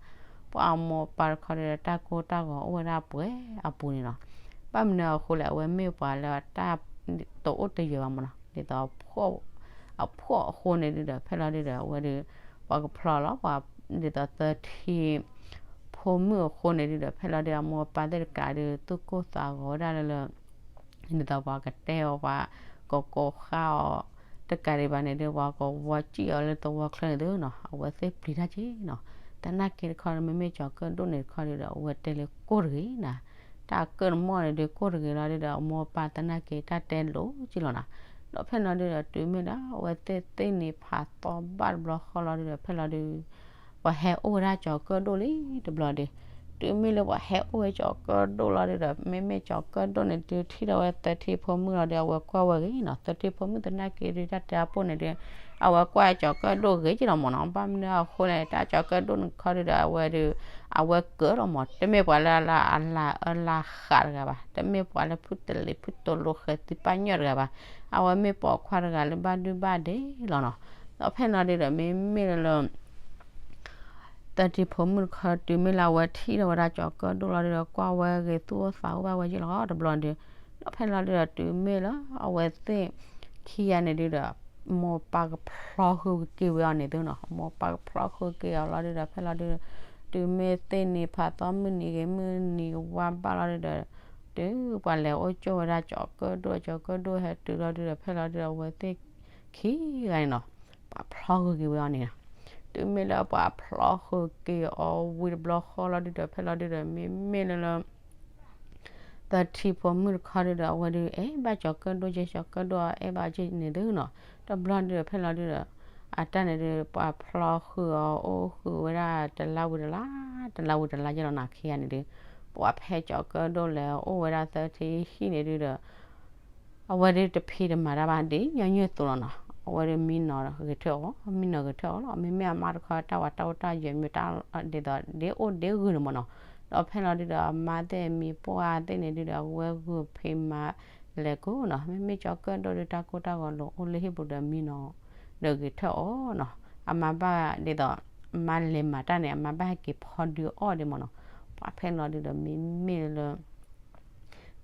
ပှၤအမိၢ်ပၢ်တခီဒီး တၢ်ကိၢ်တၢ်ဂီၤအိၣ်ဝဲဒၣ်ပှဲၤအပူၤန့ၣ်လီၤ. ဘၣ်မနုၤအဃိလဲၣ်, အဝဲမ့ၢ်ပှၤလၢတၢ်တအိၣ်တယၢၤဘၣ်မးနီၤ, ဒ်သိး အဖှီၣ်အဃိန့ၣ်ဒုဒီး ဖဲလီၤဒုဒီး အဝဲဒုး ပှၤကဖျီလီၤ ပှၤ ဒ်သိးသထ့ ဖိမုၣ်အဃိန့ၣ်ဒုဒီး ဖဲလီၤဒုဒီး အမိၢ်အပၢ်သ့ၣ်တကးဒုး သူၣ်ကိၢ်သးဂီၤဝဲဒၣ်လၢလၢ ဒ်သိးပှၤကတဲအီၤ ပှၤကကိးဃါအီၤ တကးဒံးဘၣ်န့ၣ်ဒုး ပှၤကဝီစံၣ်အီၤလၢသဝီချၢန့ၣ်သုနီၤ, အဝဲသ့ၣ်ပျံၤတၢ်က့နီၤ. သနာ်က့တခီဒီး မ့မ့ၢ်ကၠီၤကၢၣ်ဒိၣ်န့ၣ်တခီဒုဒီး အဝဲတဲလၢကိၢ်တဂ့ၤနၤ, တၢ်ကၢၣ်တမီၢ်န့ၣ်ဒုး ကိၢ်တဂ့ၤလီၤဒုဒီး အမိၢ်အပၢ်သနာ်က့တၢ်တဲလိၤက့လီၤနၤ. ဒီးဖဲလီၤဒုဒီး တုၤမ့ၢ်လၢအဝဲသ့ၣ်သ့ၣ်န့ၣ်ဖးသီဘၣ်တဘျီဃီလီၤဒုဒီး ဖဲလီၤဒု ပှၤဟဲအိၣ်ဝဲဒၣ်ကၠီၤကၢၣ်ဒိၣ်လံတဘျီဒီး, တုၤမ့ၢ်လၢပှၤဟဲအိၣ်ဝဲကၠီၤကၢၣ်ဒိၣ်လီၤဒုဒီး မ့မ့ၢ်ကၠီၤကၢၣ်ဒိၣ်န့ၣ်ဒုး ထံၣ်ထီၣ်ဝဲသထ့ဖိမုၣ်လီၤဒီး အဝဲကွၢ်ဝဲဂ့ၤနီၤ. သထ့ဖိမုၣ်သနာ်က့ဒုး တၢ်တဲအပိၢ်န့ၣ်ဒုး အဝဲကွၢ်ကၠီၤကၢၣ်ဒိၣ်ဂ့ၤက့လီၤမးနီၤ. ဘၣ်မနုၤအဃိလဲၣ်, တၢ်ကၠီၤကၢၣ်ဒိၣ်န့ၣ်တခီဒုဒီး အဝဲဒုး အဝဲကၢၣ်လီၤမး, တမ့ၢ်ပှၤလၢအလၤအလၤအၢလၤဃးတဂၤဘၣ်, တမ့ၢ်ပှၤလၢဖုတလံၤဖုတိၤလိာ်ဃဲၤသံပာ်ညၢၣ်တဂၤဘၣ်, အဝဲမ့ၢ်ပိာ်ခွါတဂၤလၢဘၣ်ဒုဘၣ်ဒဲလီၤနီၤ. ဒီးဖဲလီၤဒုဒီး မ့မ့ၢ်လၢလၢ သထ့ဖိမုၣ်တခီ တုၤမ့ၢ်လၢအဝဲထံၣ်ထီၣ်ဝဲဒၣ်ကၠီၤကၢၣ်ဒိၣ်လီၤဒုဒီး ကွၢ်ဝဲဂ့ၤ သူၣ်အိၣ်သးအိၣ်ဘၣ်ဝဲယ့ၢ်လီၤတဘျီဒု, ဒီးဖဲလီၤဒုဒီး တုၤမ့ၢ်လၢအဝဲသ့ၣ်ခံဂၤန့ၣ်ဒုဒီး မိၢ်ပၢ်ကဖျီဃုာ်က့ၤဝဲအီၤန့ၣ်သုနီၤ, မိၢ်ပၢ်ကဖျီဃုာ်က့ၤအီၤလီၤဒုဒီး ဖဲလီၤဒုဒီး တုၤမ့ၢ်သ့ၣ်န့ၣ်ဖးသီ မုၢ်နံၤဂ့ၤ မုၢ်နံၤဝါဘၣ်လီၤဒုဒီး တုၤပှၤလဲၤအိၣ်ကၠိဝဲဒၣ်ကၠီၤကၢၣ်ဒိၣ် ကၠီၤကၢၣ်ဒိၣ်ဟဲတုၤလီၤဒုဒီး ဖဲလီၤဒုဒီး အဝဲသ့ၣ်ခံဂၤန့ၣ်နီၤ ပှၤဖျီဃုာ်က့ၤဝဲအီၤန့ၣ်နီၤ. တုၤမ့ၢ်လၢပှၤဖျီဃုာ်က့ၤအီၤဝံၤတဘျီဃီလီၤဒုဒီး ဖဲလီၤဒုဒီး မ့မ့ၢ်လၢလၢ သထ့ဖိမုၣ်တခီဒုဒီး အဝဲဒုးအဲၣ်ဘၣ်ကၠီၤကၢၣ်ဒိၣ်က့ ကၠီၤကၢၣ်ဒိၣ်အဲၣ်ဘၣ်က့န့ၣ်သုနီၤ. တဘျီဒုဒီး ဖဲလီၤဒုဒီး အတၢ်န့ၣ်ဒုး ပှၤဖျီဃုာ်အီၤအိၣ်ဃုာ်ဝဲဒၣ်တလါဝံၤတလါ တလါဝံၤတလါယ့ၢ်လီၤနီၤ ခံဂၤန့ၣ်ဒုး ပှၤဖဲကၠီၤကၢၣ်ဒိၣ်လဲၤအိၣ်ဝဲဒၣ်သထ့ဟံၣ်န့ၣ်ဒုဒီး အဝဲဒုးတဖံးတမၤတၢ်ဘၣ် ဒ်ညီနုၢ်အသိးလီၤနီၤ. အဝဲဒုးမံနီၤဂဲၤထၢၣ်အီၤ မံနီၤဂဲၤထၢၣ်အီၤလီၤ. မ့မ့ၢ်အမါတခီ တၢ်ဝးတၢ်အိၣ်တၢ်ယၢၤမ့ၢ်တၢ်ဒ်သိး ဒ်အိၣ်ဒ်ဂုာ်န့ၣ်မးနီၤ. ဒီးဖဲလီၤဒုဒီး အမါသ့ၣ်မံပှၢ်သ့ၣ်န့ၣ်ဒုဒီး အဝဲဂုာ်ဖံးမၤလဲၤကိးနီၤ. မ့မ့ၢ်ကၠီၤကၢၣ်ဒိၣ်ဒုး တၢ်ကိၢ်တၢ်ဂီၤလိၤအိၣ်လၢဟံၣ်ပူၤဒီး မံနီၤဒီးဂဲၤထၢၣ်အီၤနီၤ. အမါဘၣ်ဒ်သိး အမါလဲၤမၤတၢ်န့ၣ် အမါဘၣ်ဟဲက့ၤဖီဒုအီၣ်ဒ်မးနီၤ. ပှၤဖဲလီၤဒုဒီး မ့မ့ၢ်လၢ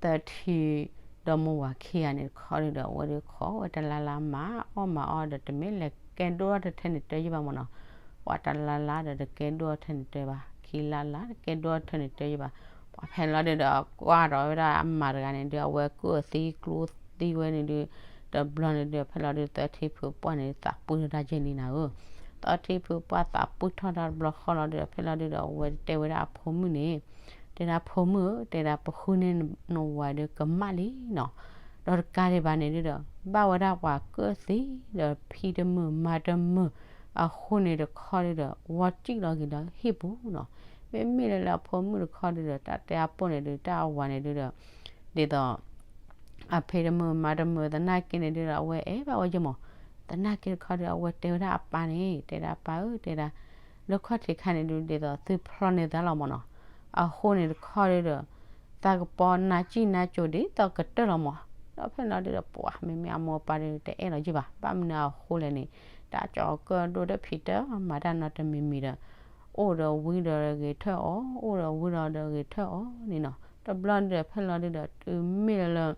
သထ့ဒီးမိၢ်ဝၤခံဂၤန့ၣ်တခီဒုဒီး အဝဲဒုးခိးဝဲတလါလါ မၤအီၣ်မၤအီဒီး တမ့ၢ်လဲၤကဲဒိၣ်ထီၣ်ထဲန့ၣ်တၢ်ယ့ၢ်ဘၣ်မးနီၤ. ပှၤတလါလါဒီးတကဲဒိၣ်ထီၣ်ထဲန့ၣ်တၢ်ဘၣ်, ခံလါလါတကဲဒိၣ်ထီၣ်ထဲန့ၣ်တၢ်ယ့ၢ်ဘၣ်. ပှၤဖဲလီၤဒုဒီး ကွၢ်ဒီးဝဲဒၣ်အမါတဂၤန့ၣ်ဒုး အဝဲကူၣ်အသံကျိသံဝဲန့ၣ်ဒုး တဘျီန့ၣ်ဒုး ဖဲလီၤဒုး သထ့ဖုပှၢ်န့ၣ် သးပှံၢ်ထီၣ်တၢ်ယ့ၢ်လံနၤဧၢ. သထ့ဖုပှၢ်သးပှံၢ်ထီၣ်တၢ်တဘျီဃီလီၤဒုဒီး ဖဲလီၤဒုဒီး အဝဲတဲဝဲဒၣ်အဖိမုၣ်န့ၣ် တဲဒၣ်ဖိမုၣ်ဧၢ, တဲဒၣ်ပဃုန့ၢ်နဝၤဒုးကမၣ်လံနီၤ. ဒီးတကးဒံးဘၣ်န့ၣ်ဒုဒီး ဘၣ်ဝဲဒၣ်ပှၤကၢၣ်သံ ဒီးဖံးတမုာ်မၤတမုာ် အဃိန့ၣ်တခီဒုဒီး ဝီစံၣ်လီၤက့ၤဒီးဟံၣ်ပူၤနီၤ. မ့မ့ၢ်လၢလၢအဖိမုၣ်တခီဒုဒီး တၢ်တဲအပိၢ်န့ၣ်ဒုး တၢ်အဝၤန့ၣ်ဒုဒီး ဒ်သိး အဖံးတမုာ်မၤတမုာ်သနာ်က့န့ၣ်ဒုဒီး အဝဲအဲၣ်ဘၣ်ဝဲယ့ၢ်မး. သနာ်က့တခီဒုး အဝဲတဲဝဲဒၣ်အပၢ်န့ၣ် တဲဒၣ်ပၢ်ဧၢ တဲဒၣ် လၢခီၣ်ထံးခါန့ၣ်ဒုး ဒ်သိးသုဖျီန့ၢ်သးလီၤမးနီၤ. အဃိန့ၣ်တခီဒုဒီး သးကပီၤနါစံၣ်နါစိၤဒ်သိးကတၢၢ်လီၤမး. ဒီးဖဲလီၤဒုဒီး ပှၤမ့မ့ၢ်အမိၢ်အပၢ်ဒုး တအဲၣ်လီၤယ့ၢ်ဘၣ်. ဘၣ်မနုၤအဃိလဲၣ်န့ၣ် တၢ်ကၠီၤကၢၣ်ဒိၣ်တဖံးတၢ်မၤတၢ်နီတမံၤမံၤဒီး အိၣ်ဒီးဝံဒီးဂဲၤထၢၣ်အီၤ အိၣ်ဒီးဝံဒီးဂဲၤထၢၣ်အီၤန့ၣ်နီၤ. တဘျီဒုဒီး ဖဲလီၤဒုဒီး တုၤမ့ၢ်လၢလၢ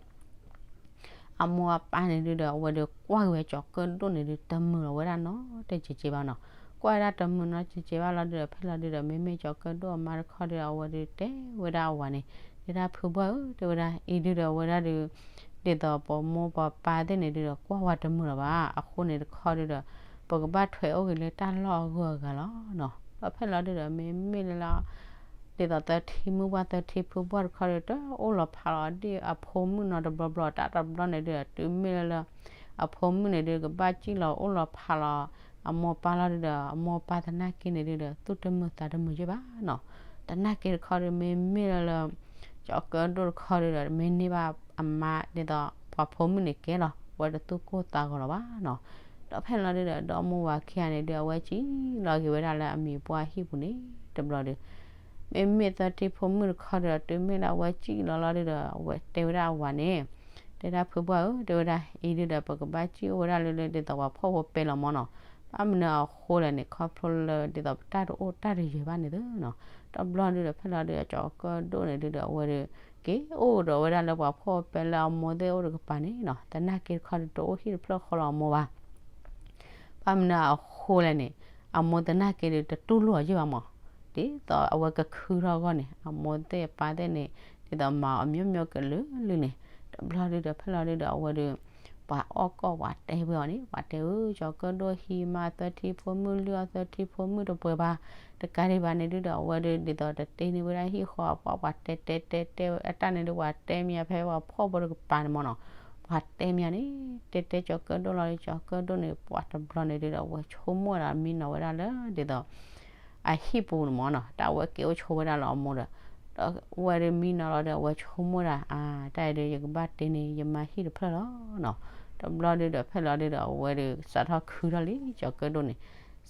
အမိၢ်အပၢ်န့ၣ်ဒုဒီး အဝဲဒုးကွၢ်က့ၤဝဲကၠီၤကၢၣ်ဒိၣ်န့ၣ်ဒုး တမုာ်လီၤဝဲဒၣ်နီတစဲးစဲးဘၣ်နီၤ. ကွၢ်ဝဲဒၣ်တမုာ်နီတစဲးစဲးဘၣ်လီၤဒုဒီး ဖဲလီၤဒုဒီး မ့မ့ၢ်ကၠီၤကၢၣ်ဒိၣ်အမါတခီဒုဒီး အဝဲဒုးတဲဝဲဒၣ်အဝၤန့ၣ် တဲဒၣ်ဖုဘှၢ်ဧၢ တဲဝဲဒၣ် အံၤဒုဒီး အဝဲဒၣ်ဒုး ဒ်သိးပမိၢ်ပပၢ်သ့ၣ်န့ၣ်ဒုဒီး ကွၢ်ဝဲတမုာ်လီၤဘၣ်. အဃိန့ၣ်တခီဒုဒီး ပကဘၣ်ထွဲအိၣ်က့ၤလၢတၢ်လီၢ်အဂုၤအဂၤလီၤနီၤ. ဒီးဖဲလီၤဒုဒီး မ့မ့ၢ်လၢလၢ ဒ်သိးသထ့မုၣ်ပှၢ်သထ့ဖုပှၢ်တခီဒုး တအိၣ်လီၤဖးလီၤဒ်အဖိမုၣ်နီတဘျီဘျီ တၢ်တဘျီန့ၣ်ဒုဒီး တုၤမ့ၢ်လၢလၢ အဖိမုၣ်န့ၣ်ဒုး ကဘၣ်စံၣ်လီၤအိၣ်လီၤဖးလီၤ အမိၢ်ပၢ်လီၤဒုဒီး အမိၢ်ပၢ်သနာ်က့န့ၣ်ဒုဒီး သူၣ်တမုာ်သးတမုာ်ယ့ၢ်ဘၣ်နီၤ. သနာ်က့တခီဒုး မ့မ့ၢ်လၢလၢ ကၠီၤကၢၣ်ဒိၣ်တခီဒုဒီး မ့ၢ်န့ၢ်ဘၣ်အမါဒ်သိး ပှၤဖိမုၣ်န့ၣ်ကဲလီၤ ဝဲတသူၣ်ကိၢ်သးဂီၤလီၤဘၣ်နီၤ. ဒီးဖဲလီၤဒုဒီး ဒီမိၢ်ဝၤခံဂၤန့ၣ်ဒုး အဝဲစံၣ်လီၤက့ၤဝဲဒၣ်လၢအမံၤပှၢ်ဟံၣ်ပူၤန့ၣ် တဘျီဒုး မ့မ့ၢ်သထ့ဖိမုၣ်တခီဒုဒီး တုၤမ့ၢ်လၢအဝဲစံၣ်လီၤလီၤဒုဒီး အဝဲတဲဝဲဒၣ်အဝၤန့ၣ် တဲဒၣ်ဖုပှၢ်ဧၢ တဲဝဲဒၣ် အံၤဒုဒီး ပကဘၣ်စံၣ်အိၣ်ဝဲဒၣ်လၢလၢဒ်သိးပှၤဖှီၣ်ဖိပဲလီၤမၢ်နီၤ. ဘၣ်မနုၤအဃိလဲၣ်န့ၣ် ခီဖျိလၢဒ်သိးပတၢ်တအိၣ်တၢ်တယၢၤဘၣ်န့ၣ်သနီၤ. တဘျီဒုဒီး ဖဲလီၤဒုဒီး ကၠီၤကၢၣ်ဒိၣ်န့ၣ်ဒုဒီး အဝဲဒု က့ၤအိၣ်ဒီးဝဲဒၣ်လၢပှၤဖှီၣ်ပဲလၢအမိၢ်သ့ၣ်အိၣ်တကပၤန့ၣ်နီၤ. သနာ်က့တခီဒု တအိၣ်ဟံၣ်တဖျၢၣ်ဃီလီၤအမိၢ်ဘၣ် ဘၣ်မနုၤအဃိလဲၣ်န့ၣ် အမိၢ်သနာ်က့ဒု တတူၢ်လိာ်အီၤယဲၢ်ဘၣ်မၢ်. ဒ်သိးအဝဲကခုထီၣ်အဂီၢ်န့ၣ် အမိၢ်သ့ၣ်အပၢ်သ့ၣ်န့ၣ် ဒ်သိးမၤအီၤမိၢ်မိၢ်ကလုာ်လုာ်န့ၣ် တဘျီဒုဒီး ဖဲလီၤဒုဒီး အဝဲဒု ပှၤအီၣ်ကီၢ်ပှၤတဲဝဲအီၤန့ၣ် ပှၤတဲဧၢ ကၠီၤကၢၣ်ဒိၣ်ဟံးမါသၢထံဖိမုၣ် လုၢ်အီၣ်သၢထံဖိမုၣ်တပှဲၤဘၣ်. တကးဒံးဘၣ်န့ၣ်ဒုဒီး အဝဲဒု ဒ်သိးတတ့န့ၢ်ဝဲဒၣ်ဟံၣ်ဃီအပှၤ ပှၤတဲတဲတဲတဲအတၢ်န့ၣ်ဒု ပှၤတဲမ့ၢ်အဖဲပှၤဖှီၣ်ဖိတကပၤန့ၣ်မၢ်နီၤ. ပှၤတဲမ့ၢ်န့ၣ် တဲတဲကၠီၤကၢၣ်ဒိၣ်လီၤဒီး ကၠီၤကၢၣ်ဒိၣ်န့ၣ် ပှၤတဘျီန့ၣ်ဒုဒီး အဝဲဆိကမိၣ်ဝဲဒၣ် မံနီၤဝဲဒၣ်လၢဒ်သိး အဟံၣ်ပူၤန့ၣ်မၢ်နီၤ. တၢ်အဝဲက့ၤအိၣ်ဆိဝဲဒၣ်လၢအမိၢ်ဒီး ဒီးဝဲဒုမံနီၤလီၤဒီး အဝဲဆိကမိၣ်ဒၣ် အါ တၢ်အံၤဒု ယကဘၣ်တ့န့ၢ် ယမါဟံၣ်တဖျၢၣ်လီၤနီၤ. တဘျီဒုဒီး ဖဲလီၤဒုဒီး အဝဲဒု စးထီၣ်ခုထီၣ်လံ ကၠီၤကၢၣ်ဒိၣ်န့ၣ်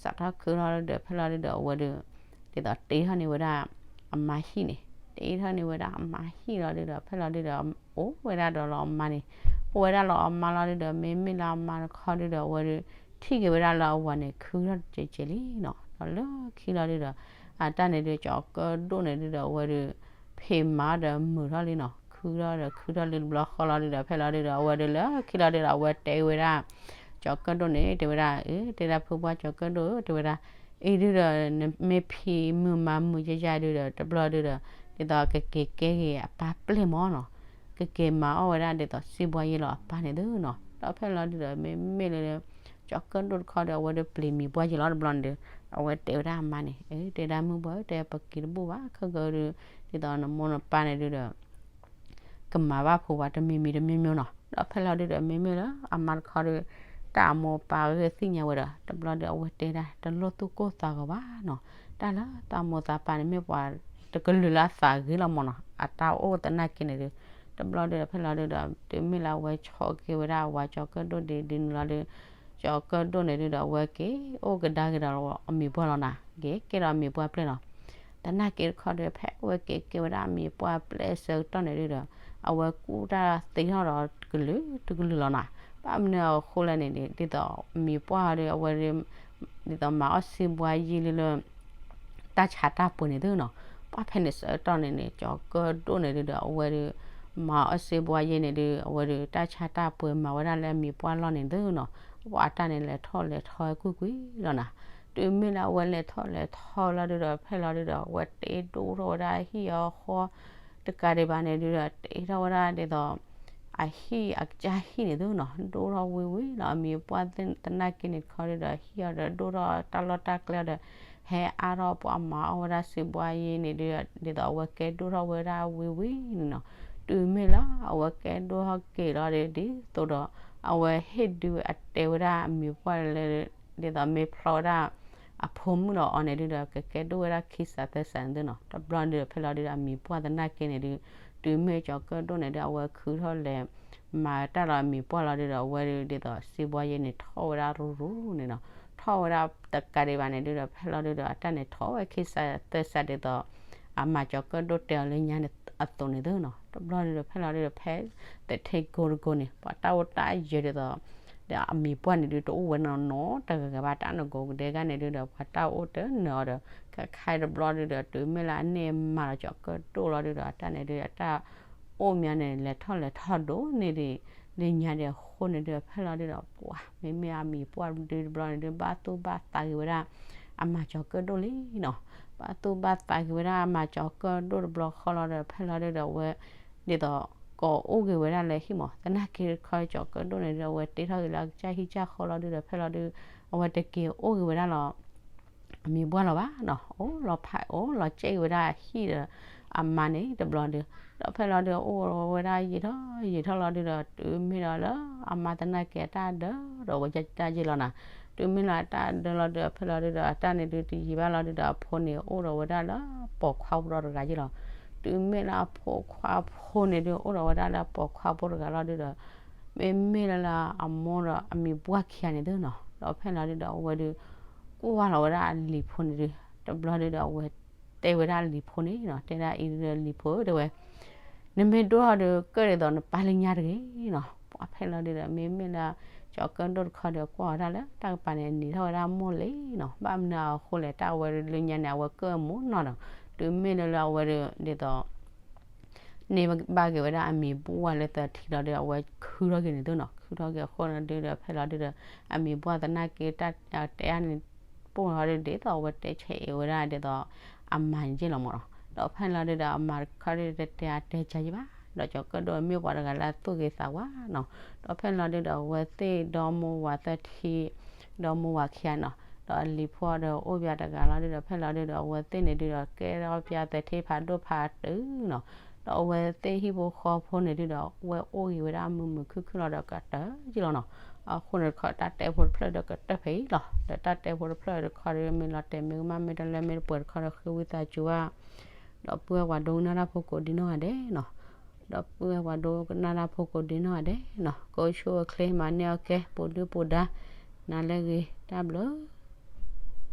စးထီၣ်ခုထီၣ်လီၤဒီး ဖဲလီၤဒုဒီး အဝဲဒု ဒ်သိးတ့ထီၣ်န့ၢ်ဝဲဒၣ် အမါဟံၣ်န့ၣ် တ့ထီၣ်န့ၢ်ဝဲဒၣ်အမါဟံၣ်လီၤဒုဒီး ဖဲလီၤဒုဒီး အိၣ်ဝဲဒၣ်ဒီးလီၤအမါန့ၣ် အိၣ်ဝဲဒၣ်လီၤအမါလီၤဒုဒီး မ့မ့ၢ်လၢအမါတခီဒုဒီး အဝဲဒု ထံၣ်က့ၤဝဲဒၣ်လၢအဝၤန့ၣ် ခုထီၣ်တကဲးကဲးလံနီၤ. ဒီးလၢခံလီၤဒုဒီး အတၢ်န့ၣ်ဒု ကၠီၤကၢၣ်ဒိၣ်န့ၣ်ဒုဒီး အဝဲဒု ဖံးမၤဒီးမုာ်ထီၣ်လံနီၤ. ခုထီၣ်ဒီး ခုထီၣ်လံတဘျီဃီလီၤဒုဒီး ဖဲလီၤဒုဒီး အဝဲဒုလၢခံလီၤဒုဒီး အဝဲတဲဝဲဒၣ် ကၠီၤကၢၣ်ဒိၣ်န့ၣ် တဲဝဲဒၣ် အၢ တဲဒၣ်ဖုပှၢ်ကၠီၤကၢၣ်ဒိၣ်ဧၢ တဲဝဲဒၣ် အံၤဒုဒီး နမ့ၢ်ဖံးမုာ်မၤမုာ်ယဲယဲဒုဒီး တဘျီဒုဒီး ဒ်သိးကက့ၤကဲက့ၤအပၢ်ပျဲၢ်မၢ်နီၤ. ကက့ၤမၤအီၣ်ဝဲဒၣ်ဒ်သိးစံးဘှါယဲလီၤအပၢ်န့ၣ်သနီၤ. ဒီးဖဲလီၤဒုဒီး မ့မ့ၢ်လၢ ကၠီၤကၢၣ်ဒိၣ်တခီဒီး အဝဲဒုပျံၤမံၤပှၢ်ယဲလီၤတဘျီန့ၣ်ဒီး အဝဲတဲဝဲဒၣ်အမါန့ၣ် အၢ တဲဒၣ်မုၢ်ဘှီၣ် တဲပက့ၤတဘူၣ်ဘၣ် ခဲကဒု ဒ်သိးနမိၢ်နပၢ်န့ၣ်ဒုဒီး ကမၤဘၣ်ဖိဝဲတမံၤမံၤတမံၤမံၤနီၤ. ဒီးဖဲလီၤဒုဒီး မ့မ့ၢ်လၢအမါတခီဒီး တၢ်အမိၢ်ပၢ်ဂ့ၢ်သ့ၣ်ညါဝဲဒီး တဘျီဒီး အဝဲတဲဒၣ် တလိၣ်သူၣ်ကိၢ်သးဂီၤဘၣ်နီၤ. တၢ်လၢတၢ်အမိၢ်သးပၢ်န့ၣ် မ့ၢ်ပှၤတကလုာ်လၢအသးဂ့ၤလီၤမၢ်နီၤ. အတၢ်အိၣ်သနာ်က့န့ၣ်ဒု တဘျီဒုဒီး ဖဲလီၤဒုဒီး တုၤမ့ၢ်လၢအဝဲဆိးက့ၤဝဲဒၣ်အဝၤကၠီၤကၢၣ်ဒိၣ်ဒ်ဒ်န့ၣ်လီၤဒု ကၠီၤကၢၣ်ဒိၣ်န့ၣ်ဒုဒီး အဝဲက့ၤအိၣ်ကဒါက့ၤဒီးအမံၤပှၢ်လီၤနၤ. က့ၤကဲဒီးအမံၤပှၢ်ပျဲၢ်လီၤ. သနာ်က့တခီဒီး ဖဲအဝဲက့ၤကဲဝဲဒၣ်အမံၤပှၢ်ပျဲၢ်ဆၢကတီၢ်န့ၣ်ဒုဒီး အဝဲကူၣ်တၢ်သ့ထီၣ်ဒီးတကလုာ်တကလုာ်လီၤနၤ. ဘၣ်မနုၤအဃိလဲၣ်န့ၣ် ဒ်သိးအမံၤပှၢ်ဒီး အဝဲ ဒ်သိးမၤအီၣ်စံးဘှါယဲလၢ တၢ်ဆါတၢ်ပှ့ၤန့ၣ်သနီၤ. ပှၢ်ဖဲန့ၣ်ဆၢကတီၢ်န့ၣ်န့ၣ် ကၠီၤကၢၣ်ဒိၣ်န့ၣ်ဒုဒီး အဝဲဒု မၤအီၣ်စံးဘှါယဲန့ၣ်ဒု အဝဲဒု တၢ်ဆါတၢ်ပှ့ၤမၤဝဲဒၣ်လၢအမံၤပှၢ်လီၢ်န့ၣ်သနီၤ. ပှၤအတၢ်န့ၣ်လဲၤထီၣ်လဲၤထီကွံာ်ကွံာ်လီၤနၤ. တုၤမ့ၢ်လၢအဝဲလဲၤထီၣ်လဲၤထီလီၤဒုဒီး ဖဲလီၤဒုဒီး အဝဲတ့ဒိၣ်ထီၣ်ဝဲဒၣ်ဟံၣ်အီၤဃီ တကးဒံးဘၣ်န့ၣ်ဒုဒီး တ့ထီၣ်ဝဲဒၣ်ဒ်သိး အဟံၣ်အကစၢ်ဟံၣ်န့ၣ်သနီၤ ဒိၣ်ထီၣ်ဝံၤဝံၤလီၤ. အမံၤပှၢ်သနာ်က့န့ၣ်တခီဒုဒီး ဟံၣ်အီၤဒီးဒိၣ်ထီၣ်တၢ်လီၢ်တၢ်ကျဲအီၤဒီး ဟဲအါထီၣ်ပှၤမၤအီၣ်ဝဲဒၣ်စံးဘှါယဲန့ၣ်ဒု ဒ်သိးအဝဲကဲဒိၣ်ထီၣ်ဝဲဒၣ်ဝံၤဝံၤန့ၣ်နီၤ. တုၤမ့ၢ်လၢအဝဲကဲဒိၣ်ထီၣ်က့ၤလီၤဒု ဒ်သိးဒီး အဝဲဟ့ၣ်ဒုအတဲဝဲဒၣ်အမံၤပှၢ်လၢ ဒ်သိးမ့ၢ်ဖျီဝဲဒၣ် အဖိမုၣ်ဒီးအီၤန့ၣ်ဒုဒီး ကကဲဒိၣ်ဝဲဒၣ်ခံစးသၢစးန့ၣ်သနီၤ. တဘျီဒုဒီး ဖဲလီၤဒုဒီး အမံၤပှၢ်သနာ်က့န့ၣ်ဒု တုၤမ့ၢ်ကၠီၤကၢၣ်ဒိၣ်န့ၣ်ဒု အဝဲခုထီၣ်လဲၤ မၤတၢ်လီၤအမံၤပှၢ်လီၤဒုဒီး အဝဲဒု ဒ်သိးစံးဘှါယဲန့ၣ်ထီၣ်ဝဲဒၣ်ရူၤရူၤန့ၣ်နီၤ. ထီၣ်ဝဲဒၣ်တကးဒံးဘၣ်န့ၣ်ဒုဒီး ဖဲလီၤဒုဒီး အတၢ်န့ၣ်ထီၣ်ဝဲခံစးသၢစးဒ်သိး အမၤကၠီၤကၢၣ်ဒိၣ်တဲအီၤလၢညါန့ၣ်အသိးန့ၣ်သနီၤ. တဘျီဒုဒီး ဖဲလီၤဒုဒီး ဖဲတထံကိတကိန့ၣ် ပှၤတၢ်အိၣ်တၢ်ယၢၤဒ်သိး ဒီးအမံၤပှၢ်န့ၣ်ဒု တအိၣ်ဝဲနီၢ်နီၢ်တဂၤဂၤဘၣ် တၢ်နကိးကဒဲကန့ၣ်ဒုဒီး ပှၤတၢ်အိၣ်တနၢၤအီၤဒီး ခဲခါတဘျီဒုဒီး တုၤမ့ၢ်လၢအန့ၢ်မၤလီၤကၠီၤကၢၣ်ဒိၣ်လီၤဒုဒီး အတၢ်န့ၣ်ဒု အတၢ်အိၣ်မးန့ၣ် လဲၤထီၣ်လဲၤထီၣ်ဒိၣ်န့ၢ်ဒံး လၢညါဒံးအဃိန့ၣ်ဒု ဖဲလီၤဒုဒီး ပှၤမ့မ့ၢ်အမံၤပှၢ်ဒုတဘျီန့ၣ်ဒု ဘၣ်သူၣ်ဘၣ်သးဂ့ၤဝဲဒၣ် အမၤကၠီၤကၢၣ်ဒိၣ်လံနီၤ. ဘၣ်သူၣ်ဘၣ်သးဂ့ၤဝဲဒၣ်အမၤကၠီၤကၢၣ်ဒိၣ်တဘျီဃီလီၤဒီး ဖဲလီၤဒုဒီး အဝဲ ဒ်သိး ကိးအိၣ်က့ၤဝဲဒၣ်လၢဟံၣ်မး သနာ်က့တခီ ကၠီၤကၢၣ်ဒိၣ်န့ၣ်ဒု အဝဲတ့ထီၣ်က့ၤလၢအကစၢ်ဟံၣ်ကစၢ်ဃီလီၤဒုဒီး ဖဲလီၤဒု အဝဲတက့ၤအိၣ်က့ၤဝဲဒၣ်လီၤ အမံၤပှၢ်လီၤဘၣ်နီၤ အိၣ်လီၤဖးအိၣ်လီၤကဲက့ၤဝဲဒၣ်အဟံၣ်ဒီး အမါန့ၣ်တဘျီဒု ဒီးဖဲလီၤဒု အိၣ်ဝဲဒၣ်ယံာ်ထီၣ်ယံာ်ထီၣ်လီၤဒုဒီး တုၤမ့ၢ်ဒီးလၢ အမါသနာ်က့အတၢ်ဒၢဒီးဝဲတၢ်ယ့ၢ်လီၤနၤ တုၤမ့ၢ်လၢအတၢ်ဒၢလီၤဒုဒီး ဖဲလီၤဒုဒီး အတၢ်န့ၣ်ဒုတယံာ်ဘၣ်လီၤဒုဒီး အဖိန့ၣ်အိၣ်ဒီးဝဲဒၣ်လၢ ပိာ်ခွါဖိဒီးတဂၤယ့ၢ်လီၤ တုၤမ့ၢ်လၢအဖိခွါဖိန့ၣ်ဒု အိၣ်ဒီးဝဲဒၣ်လၢပိာ်ခွါဖိတဂၤလီၤဒုဒီး မ့မ့ၢ်လၢအမိၢ်ဒီးအမံၤပှၢ်ခံဂၤန့ၣ်သနီၤ ဒီးဖဲလီၤဒုဒီး အဝဲဒု ကွၢ်လီၤဝဲဒၣ်အလံၤဖိန့ၣ်ဒု တဘျီဒုဒီး အဝဲတဲဝဲဒၣ်အလံၤဖိန့ၣ်နီၤ တဲဒၣ်အံၤဒုဒီး လံၤဖိဧၢ တဲဝဲ နမ့ၢ်ဒိၣ်ထီၣ်ဒီးကၢၣ်ဒ်သိးနပၢ်လၢညါတဂ့ၤနီၤ. ပှၤဖဲလီၤဒုဒီး မ့မ့ၢ်လၢ ကၠီၤကၢၣ်ဒိၣ်တခီဒီးကွၢ်ဝဲဒၣ်လၢတၢ်ကပၤန့ၣ် နံၤထီၣ်ဝဲဒၣ်မိၢ်လံနီၤ. ဘၣ်မနုၤအဃိလဲၣ် တၢ်အဝဲလၢညါန့ၣ် အဝဲကၢၣ်မိၢ်နီၤဒီး တုၤမ့ၢ်လၢလၢအဝဲဒီး ဒ်သိး န့ၢ်ဘၣ်က့ၤဝဲဒၣ်အမံၤဘှၢ်လၢသၢထံလီၤဒီး အဝဲခုထီၣ်က့ၤန့ၣ်သုနီၤ. ခုထီၣ်က့ၤအဃိန့ၣ်ဒုဒီး ဖဲလီၤဒုဒီး အမံၤဘှၢ်သနာ်က့ တၢ်တဲအါန့ၣ် ပိၢ်ထီၣ်ဒုဒ်သိးအဝဲတဲဆဲးအ့ၣ်ဝဲဒၣ်ဒ်သိး အမၤယ့ၢ်လီၤမၢ်နီၤ. ဒီးဖဲလီၤဒုဒီး အမၤတခီဒုတတဲအါတဲကါယံၤဘၣ်. ဒီးကၠီၤကၢၣ်ဒိၣ်မ့ၢ်ပှၤတဂၤလၢအသူၣ်ဂ့ၤသးဝါနီၤ. ဒီးဖဲလီၤဒုဒီး အဝဲသ့ၣ်ဒီမိၢ်ဝၤသၢထံ ဒီမိၢ်ဝၤခံဂၤနီၤ ဒီးအလံၤဖိဒီးအိၣ်ပၠးတဂၤလီၤဒုဒီး ဖဲလီၤဒုဒီး အဝဲသ့ၣ်န့ၣ်ဒုဒီး ကဲထီၣ်ပၠးသၢထံဖးဒိၣ်ဖးတုၤနီၤ. ဒီးအဝဲသ့ၣ်ဟံၣ်ဖိဃီဖိန့ၣ်ဒုဒီး ဝဲအိၣ်ဂ့ၤဝဲဒၣ်မုာ်မုာ်ခုၣ်ခုၣ်လီၤဒီးကတၢၢ်ယံၤလီၤနီၤ. အဃိန့ၣ်တခီ တၢ်တဲဖိတဖျၢၣ်ဒီးကတၢၢ်ဖဲအံၤလီၤ. ဒီးတၢ်တဲဖိတဖျၢၣ်တခီဒီး မ့ၢ်လီၤတဲာ်မ့ၢ်ကမၣ်မ့ၢ်တလၢမ့ၢ်တပှဲၤတခီဒီး ဃ့ဝံသးစူၤဘၣ် ဒီပုၢ်ဝဲၢ်ပှၤဒိကနၣ်တၢ်ဖိကိးဒံနီၢ်ဂၤဒဲးနီၤ. ဒီပုၢ်ဝဲၢ်ပှၤဒိကနၣ်တၢ်ဖိကိးဒံနီၢ်ဂၤဒဲးနီၤ. ကအိၣ်ဆူၣ်အိၣ်ချ့မၤန့ၢ်အီၣ်ကဲ ပူၤဒုပူၤဒါ နၤလၢအဂ့ၤ တၢ်ဘျုး